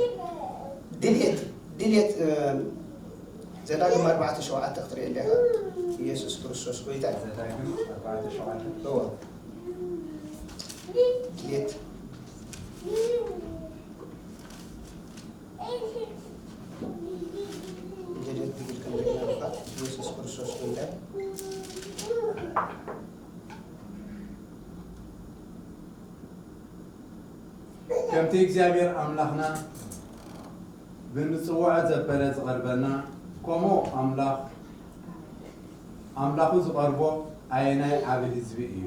ድልየት፣ ድልየት፣ እም፣ ዘዳግም ኣርባዕተ ሸውዓተ ክትርኢ እንዲኻ። ኢየሱስ ክርስቶስ ጎይታ እዩ። ዘዳግም ኣርባዕተ ሸውዓተ። እወ። ድልየት። ድልየት ትብል ከም እንደገና ኢየሱስ ክርስቶስ ጎይታ እዩ። ከምቲ እግዚኣብሔር ኣምላኽና ብምጽውዖ ዘበለ ዝቐርበና፣ ከምኡ ኣምላኽ፣ ኣምላኹ ዝቐርቦ ኣየናይ ዓቢ ህዝቢ እዩ?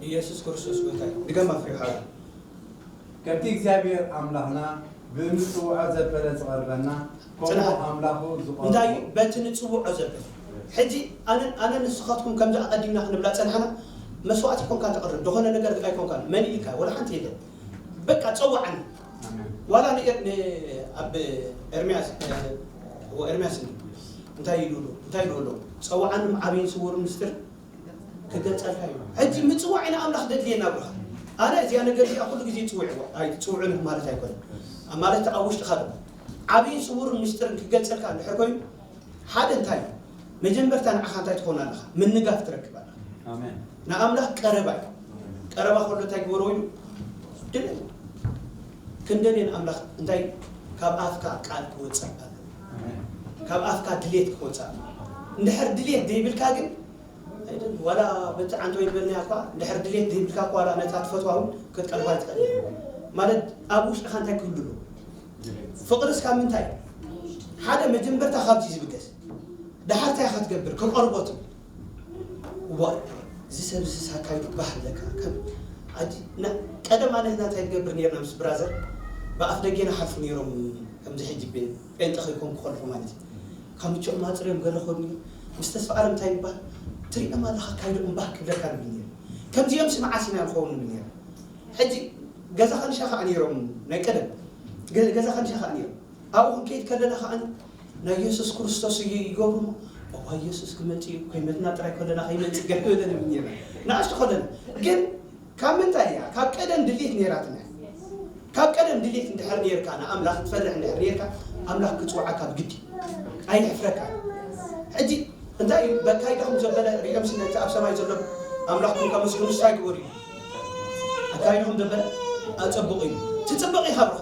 ኢየሱስ ክርስቶስ ጎይታ እዩ። ድገማ ፍሬ ሓው። ከምቲ እግዚኣብሔር ኣምላኽና ብምጽውዖ ዘበለ ዝቐርበና፣ ከምኡ ጽናሕ። ኣምላኹ ዝቐርቦ እንታይ እዩ? በቲ ንጽውዖ ዘበለ። ሕጂ ኣነ፣ ኣነ ንስኻትኩም ከምዚ ኣቐዲምና ክንብላ ጸናሕና፣ መስዋዕቲ ይኮንካ ተቕርብ፣ ዝኾነ ነገር ኣይኮንካን፣ መን ኢልካ፣ ወላ ሓንቲ የለን። በቃ ጸውዓኒ። ኣሜን። ዋላ ንኤር-፣ ን-፣ ኣብ ኤርምያስ፣ እ፣ ወ-፣ ኤርምያስ እንዲ፣ እንታይ ኢሉ ኣሎ? እንታይ ኢሉ ኣሎ? ጸውዓኒ ዓብይን ስውርን ምስጢር ክገልጸልካ እዩ። ሕጂ ምጽዋዕ ኢና ኣምላኽ ደድልየና ብርኻ። ኣነ እዚኣ ነገር እዚኣ ኩሉ ግዜ ጽውዕዋ፣ ኣይ፣ ጽውዕኒ ማለት ኣይኮነን። ማለት ኣብ ውሽጥኻ ዶ። ዓብይን ስውርን ምስጢርን ክገልጸልካ እንድሕር ኮይኑ፣ ሓደ እንታይ እዩ? መጀመርታ ንዓኻ እንታይ ትኾን ኣለኻ? ምንጋፍ ትረክብ ኣለኻ። ኣሜን። ንኣምላኽ ቀረባ እዩ። ቀረባ ከሎ እንታይ ግበሮ ኢሉ? ድልየት። ክንደልየን ኣምላኽ እንታይ ካብ ኣፍካ ቃል ክወጽእ ኣለዎ። ኣሜን። ካብ ኣፍካ ድልየት ክወጽእ ኣለዎ። እንድሕር ድልየት ዘይብልካ ግን ኣይደል፣ ዋላ በቲ ዓንቶ ይበልናያ እኳ፣ ድሕር ድሌት ዘይብልካ እኳ ዋላ ነታ ትፈትዋ እውን ክትቀርባ ትኽእል። ማለት ኣብ ውሽጥኻ እንታይ ክህሉ ኣለዎ? ፍቕርስ ካብ ምንታይ? ሓደ መጀመርታ ካብዚ ዝብገስ። ደሓር እንታይ ኢኻ ትገብር? ክቐርቦ ትብል። ዋ፣ እዚ ሰብ እዚ ሳካይዱ ባህ ኣለካ። ከም ኣጂ-፣ ና-፣ ቀደም ኣነ ንሕና እንታይ ንገብር ነርና ምስ ብራዘር? ብኣፍ ደገ ንሓልፉ ነይሮም፣ ከምዚ ሕጂ ብ-፣ ጴንጠ ከይኮንኩ ከለኹ ማለት እዩ። ካብ ምቸኦም ኣጽርዮም ገለ ኮኑ። ምስ ተስፋ ኣለም እንታይ ይባል? ትሪኦም ኣለኻ፣ ካይዶም ባህ ክብለካ ንብል ነይሩ። ከምዚኦም ስምዓስ ኢና ንኸውን ንብል ነይሩ። ሕጂ ገዛ ከንሻ ከዓ ነይሮም፣ ናይ ቀደም ገ-፣ ገዛ ከንሻ ከዓ ነይሮም። ኣብኡ ክንከይድ ከለና ከዓ ናይ የሱስ ክርስቶስ እዩ ይገብሩ። እዋ የሱስ ክመጽእ እዩ፣ ኮይመትና ጥራይ ከለና ከይመጽእ ገለ ንብል ነይርና። ንኣሽቱ ከለና ግን ካብ ምንታይ እያ? ካብ ቀደም ድሌት ነይራትና። ካብ ቀደም ድሌት እንድሕር ነይርካ፣ ንኣምላኽ ትፈርሕ እንድሕር ነይርካ፣ ኣምላኽ ክጽውዓካ ብግዲ። ኣይሕፍረካ። ሕጂ እንታይ እዩ? በካይዳኹም ዘበለ ሪኦም ስለ እቲ ኣብ ሰማይ ዘሎ ኣምላኽኩም ከመስግኑ እንታይ ግበሩ እዩ? ኣካይዳኹም ዘበለ ኣጸብቑ እዩ። ትጽብቕ ኢኻ ብርኻ።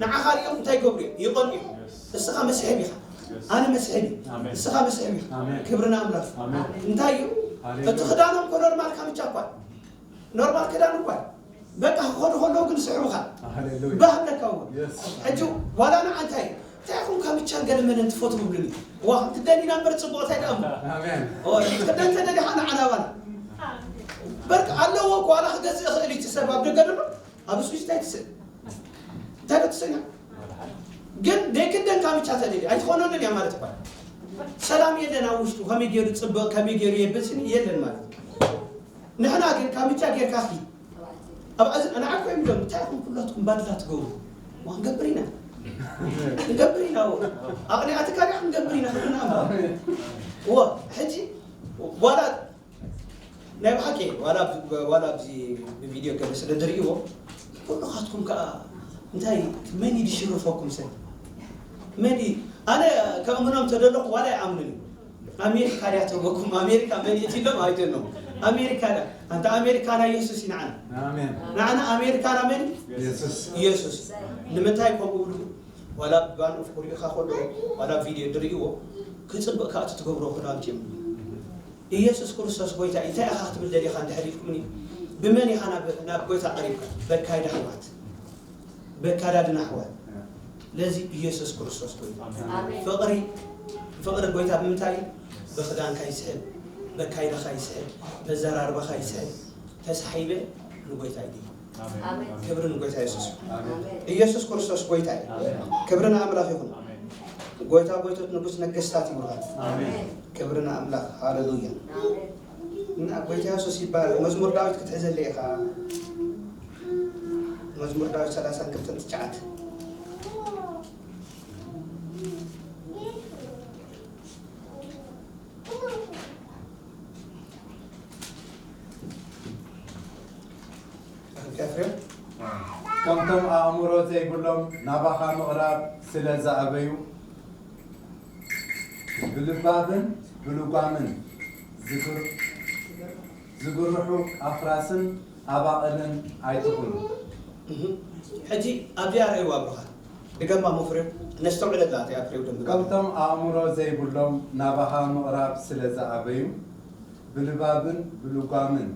ንዓኻ ሪኦም እንታይ ይገብሩ እዮም? ይቐንኡ እዮም። እስኻ መስሕብ ኢኻ። ኣነ መስሕብ እየ። ኣሜን። እስኻ መስሕብ ኢኻ። ኣሜን። ክብሪ ንኣምላኽ። ኣሜን። እንታይ እዩ? ሃሌሉያ። እቲ ክዳኖም እኮ ኖርማል ካምቻ እኳ እዩ። ኖርማል ክዳን እኳ እዩ። በቃ ክኸዱ ከለዉ ግን ስሕቡኻ። ሃሌሉያ። ባህ ኣለካ እውን። የስ። ሕጂ ዋላ ንዓ እንታይ፣ እንታይ ኢኹም ካምቻን ገለ መለን ትፈትዉ ይብሉኒ። ዋ፣ ክንክደን ኢና እምበር ጽቡቕ እንታይ ደኣ እሞ። ኣሜን። ኦ፣ ክትክደን ተደሊኻ ንዓ ናባና። በቃ ኣለዎ እኮ፣ ዋላ ክገዝእ ይኽእል እዩ እቲ ሰብ ኣብ ደገ ዘሎ። ኣብ ስዊስ እንታይ ትስእል? እንታይ ዶ ትስእል? ግን ደይክደን ካምቻ ተደልዩ ኣይትኾነሉን እያ ማለት እኳ። ሰላም የለን ኣብ ውሽጡ፣ ከመይ ገይሩ ጽብቕ፣ ከመይ ገይሩ የብስን የለን ማለት እዩ። ንሕና ግን ካምቻ ጌርካ ኪድ። ኣብ ኣዝ-፣ ንዓ እኮ እዮም ኢሎም፣ እንታይ ኢኹም ኩላትኩም ባድላ ትገብሩ? ዋ፣ ክንገብር ኢና። ክንገብር ኢና፣ ዎ። ኣቕኒኣትካ ድኣ ክንገብር ኢና፣ ክብርና እምበር። ዎ፣ ሕጂ ዋላ ናይ ብሓቂ ዋላ ኣብዚ ብቪድዮ ገለ ስለ ዝርእይዎ፣ ኩልኻትኩም ከኣ እንታይ፣ መን እዩ ዝሽርፈኩም ሰብ? መን እዩ? ኣነ ከእምኖም ተደለኹ ዋላ ይኣምኑን እዩ። ኣሜሪካ ድያ ተበኩም? ኣሜሪካ መን እዩ ኢሎም ኣይደሎም። ኣሜሪካ ድያ? ኣንታ ኣሜሪካና የሱስ እዩ ንዓና። ኣሜን። ንዓና ኣሜሪካና መን እዩ? የሱስ። የሱስ። ንምንታይ ከምኡ ብሉ? ዋላ ብባንኡ ክሪእኻ ከሎ፣ ዋላ ቪድዮ ድርእይዎ፣ ክጽብቕ ከኣ እቲ ትገብሮ ክዳውንቲ እዮም። ኢየሱስ ክርስቶስ ጎይታ እዩ። እንታይ ኢኻ ክትብል ደሊኻ እንድሕር ኢልኩምኒ፣ ብመን ኢኻ ናብ፣ ናብ ጎይታ ቀሪብካ? በካይዳ ኣሕዋት፣ በካዳድና ኣሕዋት። ለዚ ኢየሱስ ክርስቶስ ጎይታ። ኣሜን። ፍቕሪ፣ ፍቕሪ ጎይታ ብምንታይ እዩ? ብኽዳንካ ይስሕብ፣ በካይዳኻ ይስሕብ፣ በዘራርባኻ ይስሕብ። ተሳሒበ ንጎይታ እዩ። ኣሜን። ክብሪ ንጎይታ የሱስ። ኣሜን። ኢየሱስ ክርስቶስ ጎይታ እዩ። ኣሜን። ክብሪ ንኣምላኽ ይኹን። ኣሜን። ጎይታ ጎይቶት ንጉስ ነገስታት ይብሃል። ኣሜን። ክብሪ ንኣምላኽ። ሃሌሉያ። ኣሜን። እና ጎይታ የሱስ ይባረክ። መዝሙር ዳዊት ክትሕዘለይ ኢኻ። መዝሙር ዳዊት ሰላሳን ክልተን ትሽዓተ። ኤፍሬም። ከምቶም ኣእምሮ ዘይብሎም ናባኻ ምቕራብ ስለ ዝኣበዩ፣ ብልባብን ብልጓምን ዝግር-፣ ዝግርሑ ኣፍራስን ኣባቕልን ኣይትኹኑ። እህ። ሕጂ ኣብዚኣ ርኣይዋ ብሩኻት። ድገማ ሙፍሬም። ነስተውዕለላ እቲኣ ፍሬው ደንብ። ከምቶም ኣእምሮ ዘይብሎም ናባኻ ምቕራብ ስለ ዝኣበዩ፣ ብልባብን ብልጓምን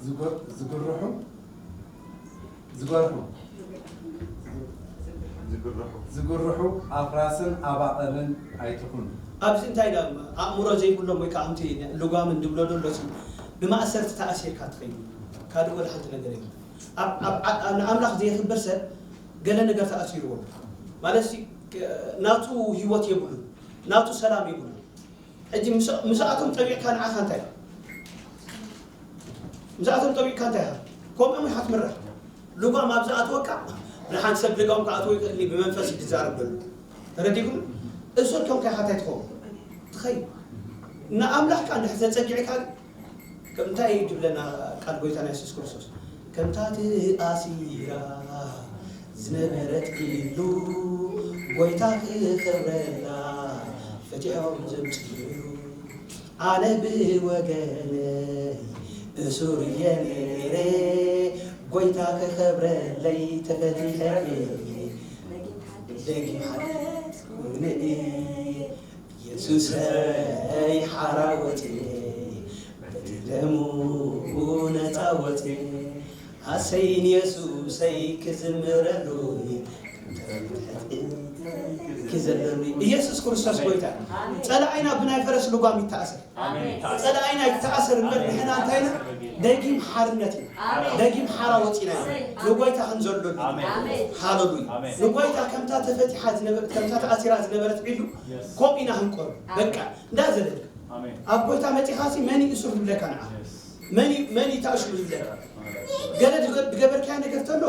ዝጎ-፣ ዝጉርሑ፣ ዝጎርሑ፣ ዝጉርሑ። ዝጉርሑ ኣፍራስን ኣባቕልን ኣይትኹኑ። ኣብዚ እንታይ ኢሎም ኣእምሮ ዘይብሎም ወይ ከዓ ከምቲ ልጓምን ድብሎ ዘሎ ሲ ብማእሰርቲ ተኣሲርካ ትኸይድ። ካልእ ወላ ሓንቲ ነገር የለን። ኣብ፣ ኣብ፣ ኣብ፣ ንኣምላኽ ዘየኽብር ሰብ ገለ ነገር ተኣሲርዎ። ማለት ሲ፣ ናቱ ህይወት የብሉን፣ ናቱ ሰላም የብሉን። ሕጂ ምስ-፣ ምስኣቶም ጠቢቕካ ንዓኻ እንታይ? ምስኣቶም ጠቢቕካ እንታይ ኢኻ? ከምኦም ኢኻ ትምራሕ። ልጓም ኣብ ዝኣትወካ፣ ንሓንቲ ሰብ ልጓም ክኣትዎ ይኽእል እዩ፣ ብመንፈስ እዩ ዝዛረብ ዘሎ። ተረዲእኩም? እሱ ከምካ ኢኻ እንታይ ትኸውን? ትኸይድ። ንኣምላኽ ከኣ እንድሕር ተጸጊዕካ፣ ከምታይ እዩ ዝብለና ቃል ጎይታና የሱስ ክርስቶስ? ከምታ ተኣሲራ ዝነበረት ኢሉ፣ ጎይታ ክኸብረላ ፈቲሖም ዘምጽኡ። ኣነ ብወገነይ እሱር እየ ነይረ፣ ጎይታ ክኸብረለይ ተፈቲሐ እየ። ደጊም ሓድሽ ኩነ እየ። የሱሰይ ሓራ ወፅየ፣ በቲ ደሙ ነፃ ወፅየ። ኣሰይ ንየሱሰይ ክዝምረሉ፣ ክዘለሉ። ኢየሱስ ክርስቶስ ጎይታ። ጸላኢና ብናይ ፈረስ ልጓም ይተኣሰር። ኣሜን። ጸላኢና ይተኣሰር እምበር ንሕና እንታይ ኢና? ደጊም ሓርነት ኢና። ኣሜን። ደጊም ሓራ ወፂና ኢና። ኣሜን። ንጎይታ ክንዘለሉ። ኣሜን። ሃሌሉያ። ኣሜን። ንጎይታ ከምታ ተፈቲሓ ዝነበረት፣ ከምታ ተኣሲራ ዝነበረት ዒሉ የስ። ኮም ኢና ክንቆም። ኣሜን። በቃ፣ እንዳዘለልካ። ኣሜን። ኣብ ጎይታ መጺኻሲ መን እዩ እሱር ዝብለካ ንዓ? የስ። መን እዩ፣ መን እዩ ተኣሽሙ ዝብለካ? ኣሜን። ገለ ዝገ-፣ ዝገበርካዮ ነገር ተሎ፣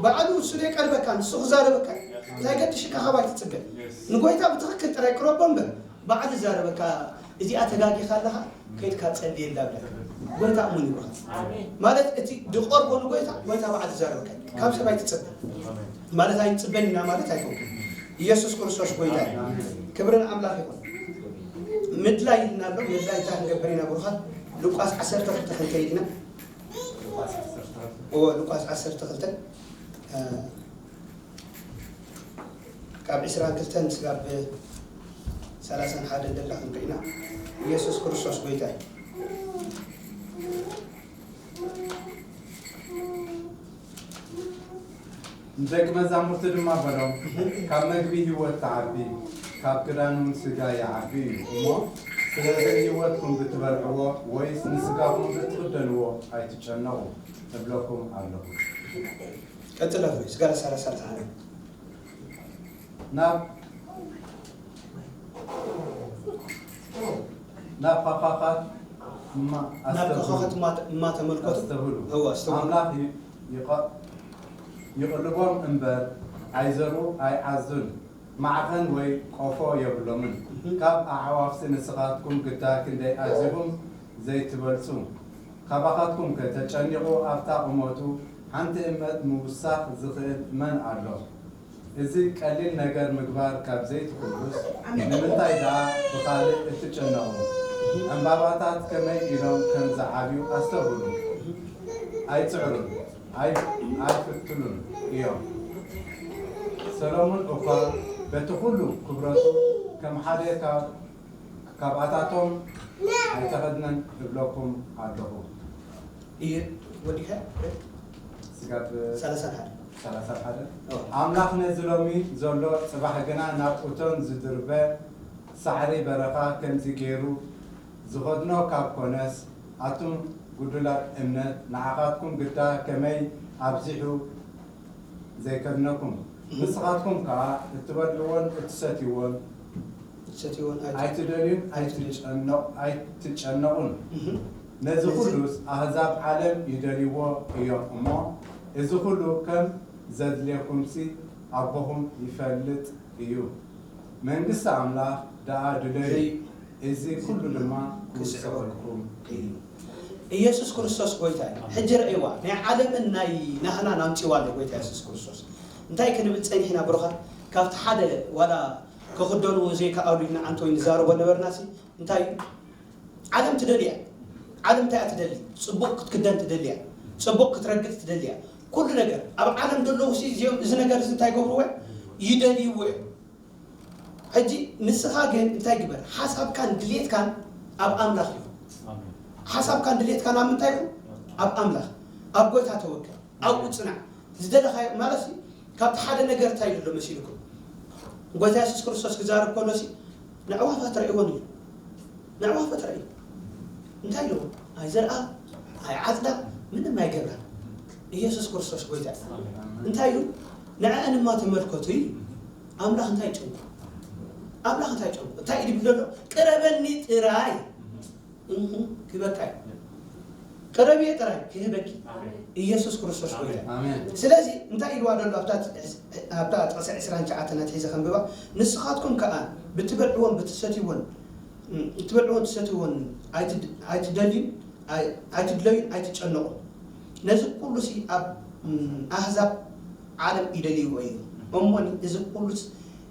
ባዕሉ እሱ ዘይቀርበካ፣ ንሱ ክዛረበካ። የስ። እንታይ ገድሽካ ካባይ ትጽበ? የስ። ንጎይታ ብትኽክል ጥራይ ቅረቦ እምበር፣ ባዕሉ ዛረበካ፣ እዚኣ ተጋጊኻ ኣለኻ፣ ከይድካ ጸልየላ ብለካ። ጎይታ እሙን ይብልኻ። ኣሜን። ማለት እቲ ዝቐርቦ ንጎይታ፣ ጎይታ ባዕሉ ዛረበካ። ካብ ሰብ ኣይትጽበ። ኣሜን። ማለት ኣይንጽበን ኢና ማለት ኣይኮንኩን። ኢየሱስ ክርስቶስ ጎይታ እዩ። ኣሜን። ክብሪ ንኣምላኽ ይኹን። ምድላይ ኢልና ኣሎ፣ ምድላይ እንታይ ክንገብር ኢና ብሩኻት? ሉቃስ ዓሰርተ ክልተ ክንከይድ ኢና። ሉቃስ ዓሰርተ ክልተ። እዎ፣ ሉቃስ ዓሰርተ ክልተ፣ እ፣ ካብ ዕስራን ክልተን ስጋብ ሰላሳን ሓደን ደላ ክንርኢ ኢና። ኢየሱስ ክርስቶስ ጎይታ እዩ። ንደቂ መዛሙርቲ ድማ በሎም፣ ካብ መግቢ ህይወት ትዓቢ፣ ካብ ክዳን እውን ስጋ ይዓቢ እዩ። እሞ ስለዚ ንህይወትኩም ብትበልዕዎ ወይስ ንስጋኹም ብትኽደንዎ ኣይትጨነቑ እብለኩም ኣለኹ። ቀጥሎ፣ ስጋ ሰላሳ ሓደን። ናብ፣ ናብ ካኻኻት እማ-፣ ናብ ኣስተብህሉ። ካኻኻት እማ-፣ እማ ተመልከቱ። ኣስተብህሉ። እወ፣ ኣስተብህሉ። ኣምላኽ ይ-፣ ይቐ-፣ ይቕልቦም እምበር ኣይዘርኡ ኣይዓዙን፣ ማዕኸን ወይ ቆፎ የብሎምን። እህ። ካብ ኣዕዋፍሲ ንስኻትኩም ግዳ ክንደይ ኣዚኹም ዘይትበልጹ? ካባኻትኩም ከ ተጨኒቑ ኣብታ ቁመቱ ሓንቲ እመት ምውሳኽ ዝኽእል መን ኣሎ? እዚ ቀሊል ነገር ምግባር ካብ ዘይትኽእሉስ፣ ንምንታይ ደኣ ብኻልእ እትጨነቑ? ዕምባባታት ከመይ ኢሎም ከም ዝዓብዩ ኣስተውዕሉ። ኣይጽዕሩን፣ ኣይ-፣ ኣይፍትሉን እዮም። ሰሎሞን እኳ በቲ ኹሉ ክብረቱ ከም ሓደ ካብ፣ ካብኣታቶም ኣይተኸድነን እብለኩም ኣለኹ። እዩ ወዲኸ ስጋብ ሰላሳን ሓደ ሰላሳን ሓደ ኦ። ኣምላኽ ነዚ ሎሚ ዘሎ ጽባሕ ግና ናብ እቶን ዝድርበ ሳዕሪ በረኻ ከምዚ ገይሩ ዝኸድኖ ካብ ኮነስ፣ ኣቱም ጉዱላት እምነት፣ ንዓኻትኩም ግዳ ከመይ ኣብዚሑ ዘይከድነኩም። ንስኻትኩም ከኣ እትበልዕዎን እትሰትይዎን ትሰትይዎን ኣይ- ኣይትደልዩን ኣይትጨነቕ-፣ ኣይትጨነቑን። እህ። ነዚ ኩሉስ ኣህዛብ ዓለም ይደልይዎ እዮም እሞ፣ እዚ ኩሉ ከም ዘድልየኩምሲ ኣቦኹም ይፈልጥ እዩ። መንግስቲ ኣምላኽ ደኣ ድለዩ፣ ዘይ- እዚ ኩሉ ድማ ክውሰኸልኩም እዩ። ኢየሱስ ክርስቶስ ጎይታ እዩ። ሕጂ ረእይዋ ናይ ዓለምን ናይ ናህናን ኣምፂዋ ኣሎ ጎይታ ኢየሱስ ክርስቶስ። እንታይ ክንብል ፀኒሕና ብሩኻት? ካብቲ ሓደ ዋላ ክኽደንዎ ዘይከኣሉ ኢና ዓንቶ ንዛረቦ ነበርና ሲ እንታይ እዩ? ዓለም ትደልያ። ዓለም እንታይ እያ ትደሊ? ፅቡቕ ክትክደን ትደልያ። ፅቡቕ ክትረግፅ ትደልያ። ኩሉ ነገር ኣብ ዓለም ዘለዉ ሲ እዚኦም እዚ ነገር እዚ እንታይ ገብርዎ እዮም? ይደልይዎ እዮም። ሕጂ ንስኻ ግን እንታይ ግበር? ሓሳብካን ድሌትካን ኣብ ኣምላኽ ይኹን። ሓሳብካን ድሌትካን ኣብ ምንታይ ይኹን? ኣብ ኣምላኽ፣ ኣብ ጎይታ ተወከል፣ ኣብኡ ጽናዕ። ዝደለኻዮ ማለት ሲ ካብቲ ሓደ ነገር እንታይ ኢሉ ኣሎ መሲልኩም? ጎይታ የሱስ ክርስቶስ ክዛረብ ከሎ ሲ ንዕዋፋት ረእይወን እዩ። ንዕዋፋት ረእዩ እንታይ ኢሉ? ኣይዘርኣ ኣይዓጽዳ ምንም ኣይገብራ። ኢየሱስ ክርስቶስ ጎይታ እዩ። እንታይ ኢሉ? ንዕኣንማ ተመልከቱ ኢሉ። ኣምላኽ እንታይ ጨንቁ? ኣምላኽ እንታይ ጨንቁ? እንታይ ኢሉ ይብል ዘሎ? ቅረበኒ ጥራይ። እህ፣ ክበካ እዩ። ቅረብየ ጥራይ ክህበኪ። ኢየሱስ ክርስቶስ ጎይታ እዩ። ኣሜን። ስለዚ እንታይ ኢልዋ ዘሎ ኣብታ ኣብታ ጥቕሲ ዕስራን ትሽዓተን ናት ሒዘ ከንብባ። ንስኻትኩም ከኣ ብትበልዕዎን ብትሰትይዎን እም፣ እትበልዕዎን ትሰትይዎን ኣይትድ-፣ ኣይትደልዩን ኣይ-፣ ኣይትድለዩን ኣይትጨነቑን። ነዚ ኩሉሲ ኣብ እም፣ ኣህዛብ ዓለም ይደልይዎ እዩ። እሞኒ እዚ ኩሉስ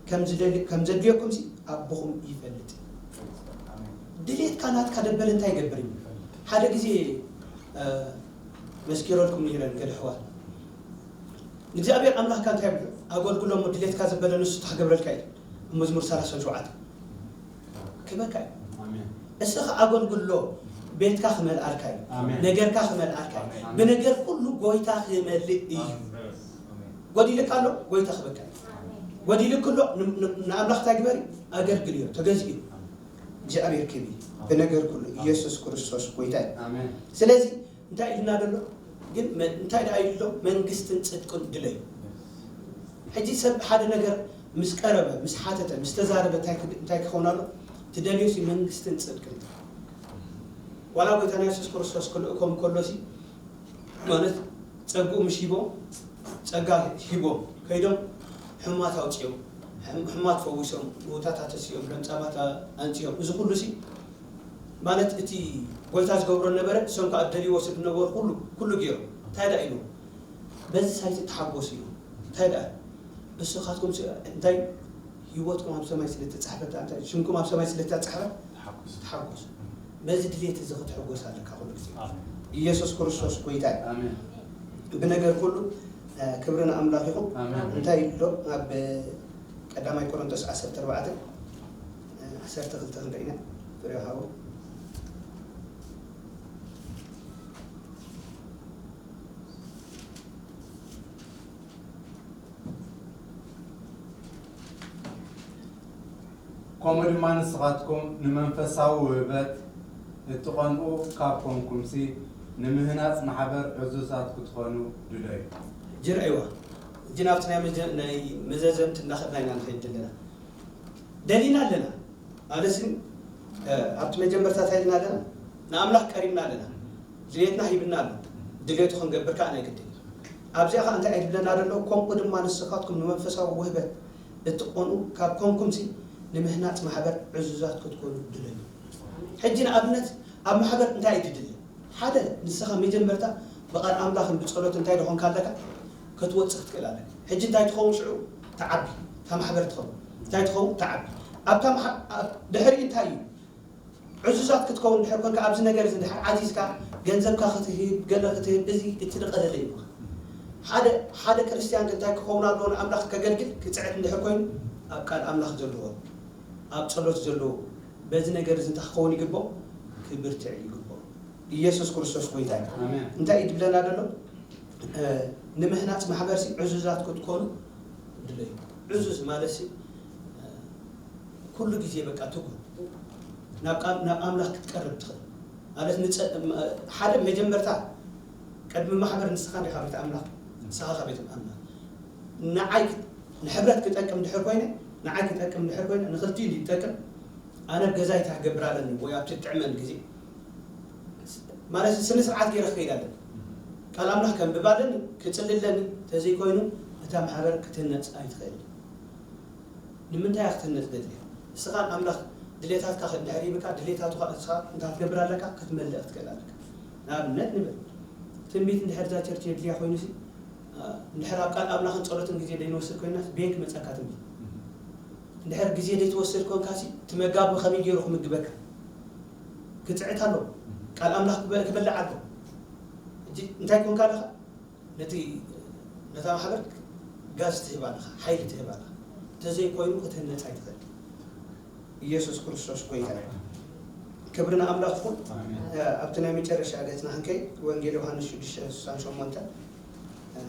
ከም ዝደሊ-፣ ከም ዘድልየኩምሲ ኣቦኹም ይፈልጥ። ድሌትካ ናትካ ደበለ እንታይ ይገብር እዩ? ሓደ ግዜ እ፣ መስኪረልኩም ነይረ ንገለ ኣሕዋት። ንእግዚኣብሔር ኣምላኽካ እንታይ ይብሎ? ኣገልግሎ እሞ ድሌትካ ዘበለ ንሱ እንታይ ክገብረልካ እዩ? ኣብ መዝሙር ሰላሳን ሸውዓተን ክህበካ እዩ። ኣሜን። እስኻ ኣገልግሎ ቤትካ ክመልኣልካ እዩ። ኣሜን። ነገርካ ክመልኣልካ እዩ። ኣሜን። ብነገር ኩሉ ጎይታ ክመልእ እዩ። ጎዲልካ ኣሎ ጎይታ ክህበካ እዩ። ጎዲልክ ኣሎ ን-፣ ን-፣ ንኣምላኽ እንታይ ግበር እዩ? ኣገልግል እዩ። ተገዝእ እዩ። እግዚኣብሔር ክብር እዩ። ብነገር ኩሉ ኢየሱስ ክርስቶስ ጎይታ እዩ። ኣሜን። ስለዚ እንታይ ኢልና ዘሎ ግን መ-፣ እንታይ ደኣ ኢሉ ኣሎ? መንግስትን ጽድቅን ድለዩ። ሕጂ ሰብ ሓደ ነገር ምስ ቀረበ፣ ምስ ሓተተ፣ ምስ ተዛረበ እንታይ ክግ-፣ እንታይ ክኸውን ኣሎ? ትደልዮሲ መንግስትን ጽድቅን። ዋላ ጎይታና የሱስ ክርስቶስ ክልእኮም ከሎሲ ማለት ጸግኡ ምሽ ሂቦም፣ ጸጋ ሂቦም ከይዶም ሕማት ኣውጺኦም፣ ሕም-፣ ሕማት ፈዊሶም፣ ምውታት ኣተሲኦም፣ ለምጻማት ኣ-፣ ኣንጺኦም። እዚ ኩሉሲ ማለት እቲ ጎይታ ዝገብሮ ነበረ፣ እሶም ከኣ ደልይዎ ስለ ዝነበሩ ኩሉ፣ ኩሉ ገይሮም። እንታይ ደኣ ኢሉ? በዚ ሳይት ተሓጎሱ ኢሉ። እንታይ ደኣ? ንስኻትኩም ሲ-፣ እንታይ ህይወትኩም ኣብ ሰማይ ስለ እተጻሕፈት፣ እንታይ ሽምኩም ኣብ ሰማይ ስለ እተጻሕፈት ተሓጎሱ። ተሓጎሱ። በዚ ድሌት እዚ ክትሕጎስ ኣለካ ኩሉ ግዜ። ኣሜን። ኢየሱስ ክርስቶስ ጎይታ እዩ። ኣሜን። ብነገር ኩሉ፣ እ፣ ክብሪ ንኣምላኽ ይኹን። ኣሜን። እንታይ ኢሉ ኣሎ? ኣብ ቀዳማይ ቆሮንቶስ ዓሰርተ ኣርባዕተ፣ እ፣ ዓሰርተ ክልተ ክንርኢ ኢና። ፍሬው ሃቡ። ከምኡ ድማ ንስኻትኩም ንመንፈሳዊ ውህበት እትቐንኡ ካብ ኮንኩምሲ፣ ንምህናጽ ማሕበር ዕዙዛት ክትኾኑ ድለዩ። ሕጂ ርኣይዋ። ሕጂ ናብቲ ናይ መጀ-፣ ናይ መዘዘምቲ እናኸድና ኢና ንኸይድ ዘለና። ደሊና ኣለና። ማለትሲ፣ እ፣ ኣብቲ መጀመርታ እንታይ ኢልና ኣለና? ንኣምላኽ ቀሪብና ኣለና። ድሌትና ሂብና ኣሎ። ድሌቱ ክንገብር ከኣ ናይ ግድን። ኣብዚኣ ከኣ እንታይ እዩ ዝብለና ዘሎ? ከምኡ ድማ ንስኻትኩም ንመንፈሳዊ ውህበት እትቐንኡ ካብ ኮንኩምሲ፣ ንምህናጽ ማሕበር ዕዙዛት ክትኮኑ ድለዩ። ሕጂ ንኣብነት፣ ኣብ ማሕበር እንታይ እዩ ትድሊ? ሓደ ንስኻ መጀመርታ ብቓል ኣምላኽን ብጸሎት እንታይ ደኾንካ ኣለካ? ክትወጽእ ክትክእል ኣለካ። ሕጂ እንታይ ትኸውን ሽዑ? ትዓቢ። እታ ማሕበር ትኸውን። እንታይ ትኸውን? ትዓቢ። ኣብታ ማሕ-፣ ኣብ ድሕሪኡ እንታይ እዩ? ዕዙዛት ክትከውን ድሕር ኮንካ ኣብዚ ነገር እዚ ድሕር ዓዚዝካ ገንዘብካ ክትህብ፣ ገለ ክትህብ፣ እዚ እቲ ዝቐለለ እዩ። ሓደ፣ ሓደ ክርስትያን ግን እንታይ ክኸውን ኣለዎ? ንኣምላኽ ከገልግል ክጽዕት እንድሕር ኮይኑ ኣብ ቃል ኣምላኽ ዘለዎ፣ ኣብ ጸሎት ዘለዎ፣ በዚ ነገር እዚ እንታይ ክኸውን ይግብኦ? ክብርትዕ ይግብኦ። ኢየሱስ ክርስቶስ ጎይታ እዩ። ኣሜን። እንታይ እዩ ዝብለና ዘሎ? እ፣ ንምህናጽ ማሕበርሲ ዕዙዛት ክትኮኑ ድለዩ። ዕዙዝ ማለትሲ፣ እ፣ ኩሉ ግዜ በቃ ትጉህ። ናብ ቃል፣ ናብ ኣምላኽ ክትቀርብ ትኽእል። ማለት ንጸ-፣ ም-፣ ሓደ መጀመርታ ቅድሚ ማሕበር ንስኻ እንዲኻ ቤት ኣምላኽ፣ ንስኻ ኢኻ ቤት ኣምላኽ። ንዓይ ክ-፣ ንሕብረት ክጠቅም ድሕር ኮይነ፣ ንዓይ ክጠቅም ድሕር ኮይነ፣ ንኽልቲኡ እንዲ ይጠቅም፣ ኣነ ኣብ ገዛይ እንታይ ክገብር ኣለኒ ወይ ኣብቲ ትጥዕመኒ ግዜ፣ ማለት ስነ ስርዓት ገይረ ክኸይድ ኣለኒ። ቃል ኣምላኽ ከንብብ ኣለኒ፣ ክጽሊ ኣለኒ፣ ተዘይኮይኑ እታ ማሕበር ክትህነጽ ኣይትኽእል። ንምንታይ እያ ክትህነጽ ዘድልያ? ንስኻ ኣምላኽ ድሌታትካ እንድሕር ሂብካ፣ ድሌታቱ ኸኣ ንስኻ እንታይ ክትገብር ኣለካ? ክትመልእ ክትክእል ኣለካ። ንኣብነት ንብል፣ ትንቢት እንድሕር እዛ ቸርች የድልያ ኮይኑሲ፣ ኣ፣ እንድሕር ኣብ ቃል ኣምላኽን ጸሎትን ግዜ ዘይንወስድ ኮይናስ፣ በየን ክመጸካ ትንቢት? እንድሕር ግዜ ዘይትወስድ ኮንካሲ፣ እቲ መጋቢ ከመይ ገይሩ ክምግበካ? ክጽዕት ኣለዎ። ቃል ኣምላኽ ክበ-፣ ክበልዕ ኣለዎ። ሕጂ እንታይ ኮንካ ኣለኻ? ነቲ፣ ነታ ማሕበር ጋዝ ትህብ ኣለኻ፣ ሓይሊ ትህብ ኣለኻ። እንተዘይኮይኑ ክትህነጽ ኣይትኽእል። ኢየሱስ ክርስቶስ ጎይታ እዩ። ክብሪ ንኣምላኽ ይኹን። ኣሜን። እ፣ ኣብቲ ናይ መጨረሻ ገጽና ክንከይድ፣ ወንጌል ዮሃንስ ሽዱሽተ ስሳን ሸሞንተን፣ እ፣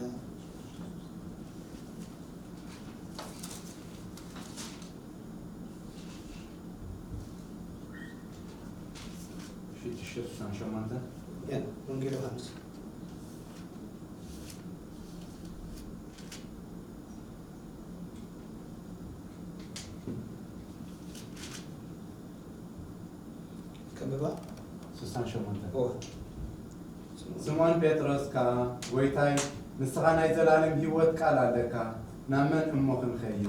ሽዱሽተ ስሳን ሸሞንተን። ያ፣ ወንጌል ዮሃንስ። ከንብባ? ስሳን ሸሞንተ። ኦ። ስምዖን ጴጥሮስ ከኣ፣ "ጐይታይ፣ ንስኻ ናይ ዘለኣለም ህይወት ቃል ኣለካ፣ ናብ መን እሞ ክንኸይድ?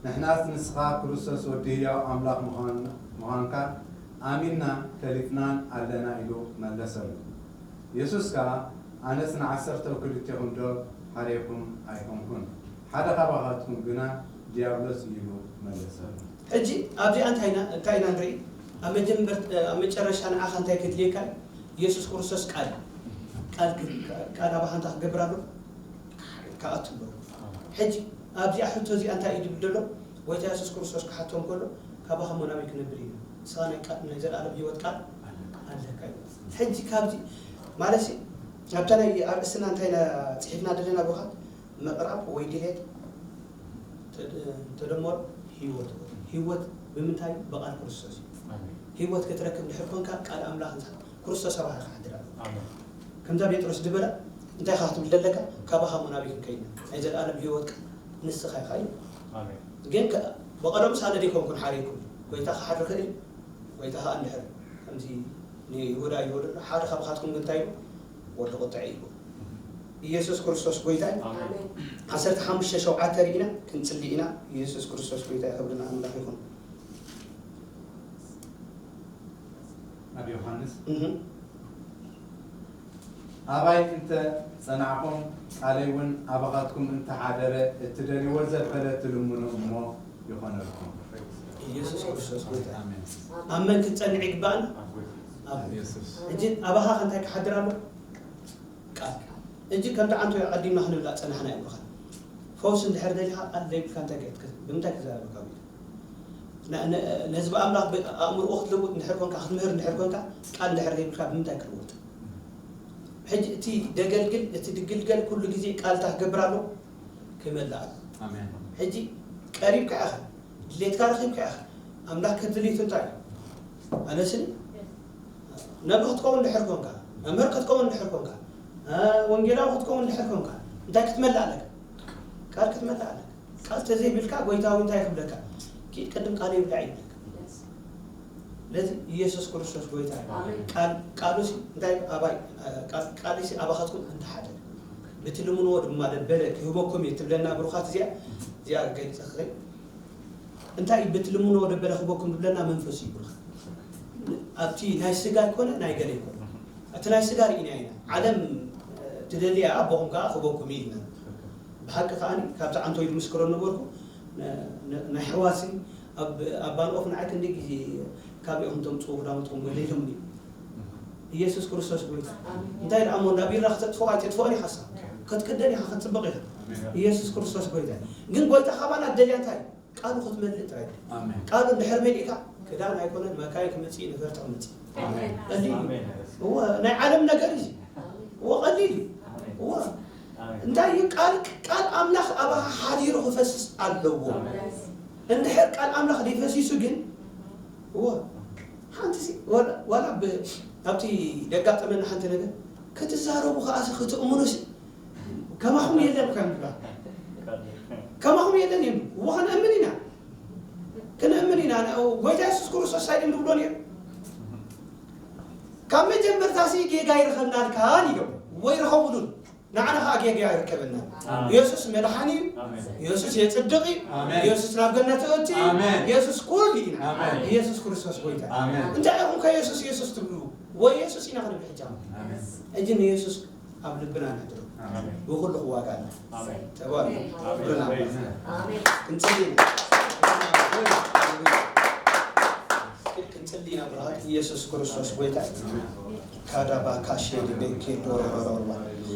ንሕናስ ንስኻ ክርስቶስ ወዲ ህያው ኣምላኽ ምዃን-፣ ምዃንካ ኣሚንና ፈሊጥናን ኣለና" ኢሉ መለሰሉ። የሱስ ከኣ፣ "ኣነስ ንዓሰርተ ክልቴኹም ዶ ሓርየኩም ኣይኮንኩን? ሓደ ካባኻትኩም ግና ዲያብሎስ እዩ" ኢሉ መለሰሉ። ሕጂ ኣብዚኣ እንታይ ኢና፣ እንታይ ኢና ንርኢ? ኣብ መጀመር-፣ ኣብ መጨረሻ ንዓኻ እንታይ ከድልየካ እዩ? የሱስ ክርስቶስ ቃል፣ ቃል ክ-፣ ቃል ኣባኻ እንታይ ክገብር ኣሎ? ክኣቱ ኣለዎ። ሕጂ ኣብዚኣ ሕቶ እዚኣ እንታይ እዩ ዝብል ዘሎ? ጎይታ የሱስ ክርስቶስ ክሓቶም ከሎ፣ "ካባኻ እሞ ናበይ ክነብል ኢና? ንስኻ ናይ ቃል፣ ናይ ዘለኣለም ህይወት ቃል ኣለካ" እዩ። ሕጂ ካብዚ ማለትሲ ኣብታ ናይ ኣርእስትና እንታይ ኢና ጽሒፍና ዘለና? ብኻት ምቕራብ ወይ ድሌት ተ-፣ ተደመሮ ህይወት። ህይወት ብምንታይ? ብቓል ክርስቶስ እዩ። ኣሜን። ህይወት ክትረክብ ድሕር ኮንካ ቃል ኣምላኽ ንሳ-፣ ክርስቶስ ኣባኻ ክሓድር ኣለዎ። ኣሜን። ከምዛ ጴጥሮስ ዝበላ እንታይ ኢኻ ክትብል ዘለካ? "ካባኻ እሞ ናበይ ክንከይድ ኢና? ናይ ዘለኣለም ህይወት ቃል ንስኻ ኢኻ" እዩ። ኣሜን። ግን ከ-፣ ብቐደሙስ ኣነ ደይኮንኩን ሓርየኩም? ጎይታ ክሓድር ክእል እዩ። ጎይታ ከኣ እንድሕር ከምዚ ንይሁዳ ይወደሎ፣ ሓደ ካብኻትኩም ግን እንታይ ኢሉ? ወዲ ቁጥዐ ኢሉ። ኢየሱስ ክርስቶስ ጎይታ እዩ። ኣሜን። ዓሰርተ ሓሙሽተ ሸውዓተ ርኢና ክንጽሊ ኢና። ኢየሱስ ክርስቶስ ጎይታ እዩ። ክብሪ ንኣምላኽ ይኹን። ኣብ ዮሃንስ፣ እህ። "ኣባይ እንተ ጸናዕኩም፣ ቃለይ እውን ኣባኻትኩም እንተ ሓደረ፣ እትደልይዎ ዘበለ ትልምኑ እሞ ይኾነልኩም።" ኢየሱስ ክርስቶስ ጎይታ። ኣሜን። ኣብ መን ክትጸንዕ ይግባእና? ኣብ ኣብ የሱስ። ሕጂ ኣባኻ እንታይ ክሓድር ኣሎ? ቃል። ሕጂ ከምቲ ዓንቶ ኣቐዲምና ክንብላ ጸናሕና እዩ። ፈውሲ እንድሕር ደሊኻ ቃል ዘይብልካ እንታይ ክትክ-፣ ብምንታይ ክዛረበካ እዩ? ነ-፣ ነ-፣ ነዚ ብኣምላኽ ብ-፣ ኣእምሮኡ ክትልውጥ እንድሕር ኮንካ፣ ክትምህር እንድሕር ኮንካ፣ ቃል እንድሕር ዘይብልካ ብምንታይ ክልወጥ? ሕጂ እቲ ደገልግል፣ እቲ ድግልገል ኩሉ ግዜ ቃል እንታይ ክገብር ኣለዎ? ክመልእ ኣለዎ። ኣሜን። ሕጂ ቀሪብካ ኢኻ፣ ድሌትካ ረኺብካ ኢኻ። ኣምላኽ ከድልይቱ እንታይ እዩ? ኣነስኒ ነቢ ክትከውን እንድሕር ኮንካ፣ መምህር ክትከውን እንድሕር ኮንካ፣ እ፣ ወንጌላዊ ክትከውን እንድሕር ኮንካ፣ እንታይ ክትመልእ ኣለካ? ቃል ክትመልእ ኣለካ። ቃል ተዘይብልካ ጎይታ እውን እንታይ ክብለካ? ኪድ ቅድም ቃለይ ብላዕ ይብለካ። ስለዚ ኢየሱስ ክርስቶስ ጎይታ እዩ። ኣሜን። ቃል፣ ቃሉሲ እንታይ ኣባይ፣ ቃል፣ ቃልሲ ኣባኻትኩም እንተሓደ ብትልምንዎ ድማ ደበለ ክህበኩም እዩ ትብለና ብሩኻት እዚኣ፣ እዚኣ ገሊጸ ክኸይ። እንታይ እዩ ብትልምንዎ ደበለ ክህበኩም ዝብለና? መንፈስ እዩ ብሩኻት። ኣብቲ ናይ ስጋ ኣይኮነ ናይ ገለ ኣይኮነ። እቲ ናይ ስጋ ርኢና ኢና። ዓለም ትደልያ ኣቦኹም ከኣ ክበኩም እዩ ኢልና። ብሓቂ ከኣ ካብቲ ዓንቶ ኢሉ ምስክሮ ነበርኩ። ን- ን- ናይ ሕዋሲ ኣብ ኣባን ኦፍ ንዓይ ክንደይ ግዜ ካብ ኢኹም ተምጽኡ ክዳውንትኩም ወለ ኢሎምኒ። ኢየሱስ ክርስቶስ ጎይታ። እንታይ ደኣ እሞ እንዳ ቢራ ክተጥፍኦ ኣይተጥፍኦን ኢኻ። ክትክደን ኢኻ፣ ክትጽብቕ ኢኻ። ኢየሱስ ክርስቶስ ጎይታ። ግን ጎይታ ካባና ደልያ እንታይ? ቃሉ ክትመልእ ጥራይ። ኣሜን። ቃሉ እንድሕር መሊእካ ክዳን ኣይኮነን፣ መካይ ክመጽእ፣ ነፈርቲ ክመጽእ። ኣሜን። ቀሊል እዩ። ኣሜን። እወ፣ ናይ ዓለም ነገር እዩ። እወ፣ ቀሊል እዩ። ኣሜን። እወ። ኣሜን። እንታይ እዩ? ቃል፣ ቃል ኣምላኽ ኣባኻ ሓዲሩ ክፈስስ ኣለዎ። ኣሜን። እንድሕር ቃል ኣምላኽ ዘይፈሲሱ ግን፣ እወ፣ ሓንቲ ሲ-፣ ዋላ፣ ዋላ ብ-፣ ኣብቲ ደጋጠመና ሓንቲ ነገር ክትዛረቡ ከኣ ሲ ክትእምኑ ሲ ከማኹም የለን ከም ይብላ። ከማኹም የለን እዮም። እወ፣ ክንእምን ኢና። ክንእምን ኢና። ን-፣ ጎይታ የሱስ ክርስቶስ እንታይ ድም ዝብሎ ነይሩ? ካብ መጀመርታ ሲ ጌጋ ይረኸብናልካን ኢሎም ወይ ረኸቡሉን። ንዓና ኸዓ ጌጋ ይርከበና። ኣሜን። የሱስ መድሓኒ እዩ። ኣሜን። የሱስ የጽድቕ እዩ። ኣሜን። የሱስ ናብ ገነት እእቲ እዩ። ኣሜን። የሱስ ኩሉ እዩ። ኣሜን። የሱስ ክርስቶስ ጎይታ። ኣሜን። እንታይ ኢኹም ከ የሱስ የሱስ ትብሉ? ወይ የሱስ ኢና ክንብል ሕጂ። ኣሜን። ሕጂ ንየሱስ ኣብ ልብና ነሕድሮ። ኣሜን። ብኹሉ ክዋጋና። ኣሜን። ተባረክ። ኣሜን። ክብርን ኣሜን። ኣሜን። ክንጽሊ ኢና። ክንጽሊ ኢና ብርሃን ኢየሱስ ክርስቶስ ጎይታ። ካዳባ ካሼ ዲቤ ኬዶ ሮሮሮባ።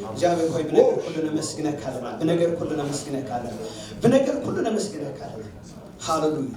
እግዚኣብሔር ሆይ ብነገር ኩሉ ነመስግነካ ኣለና። ብነገር ኩሉ ነመስግነካ ኣለና። ብነገር ኩሉ ነመስግነካ ኣለና። ሃሌሉያ።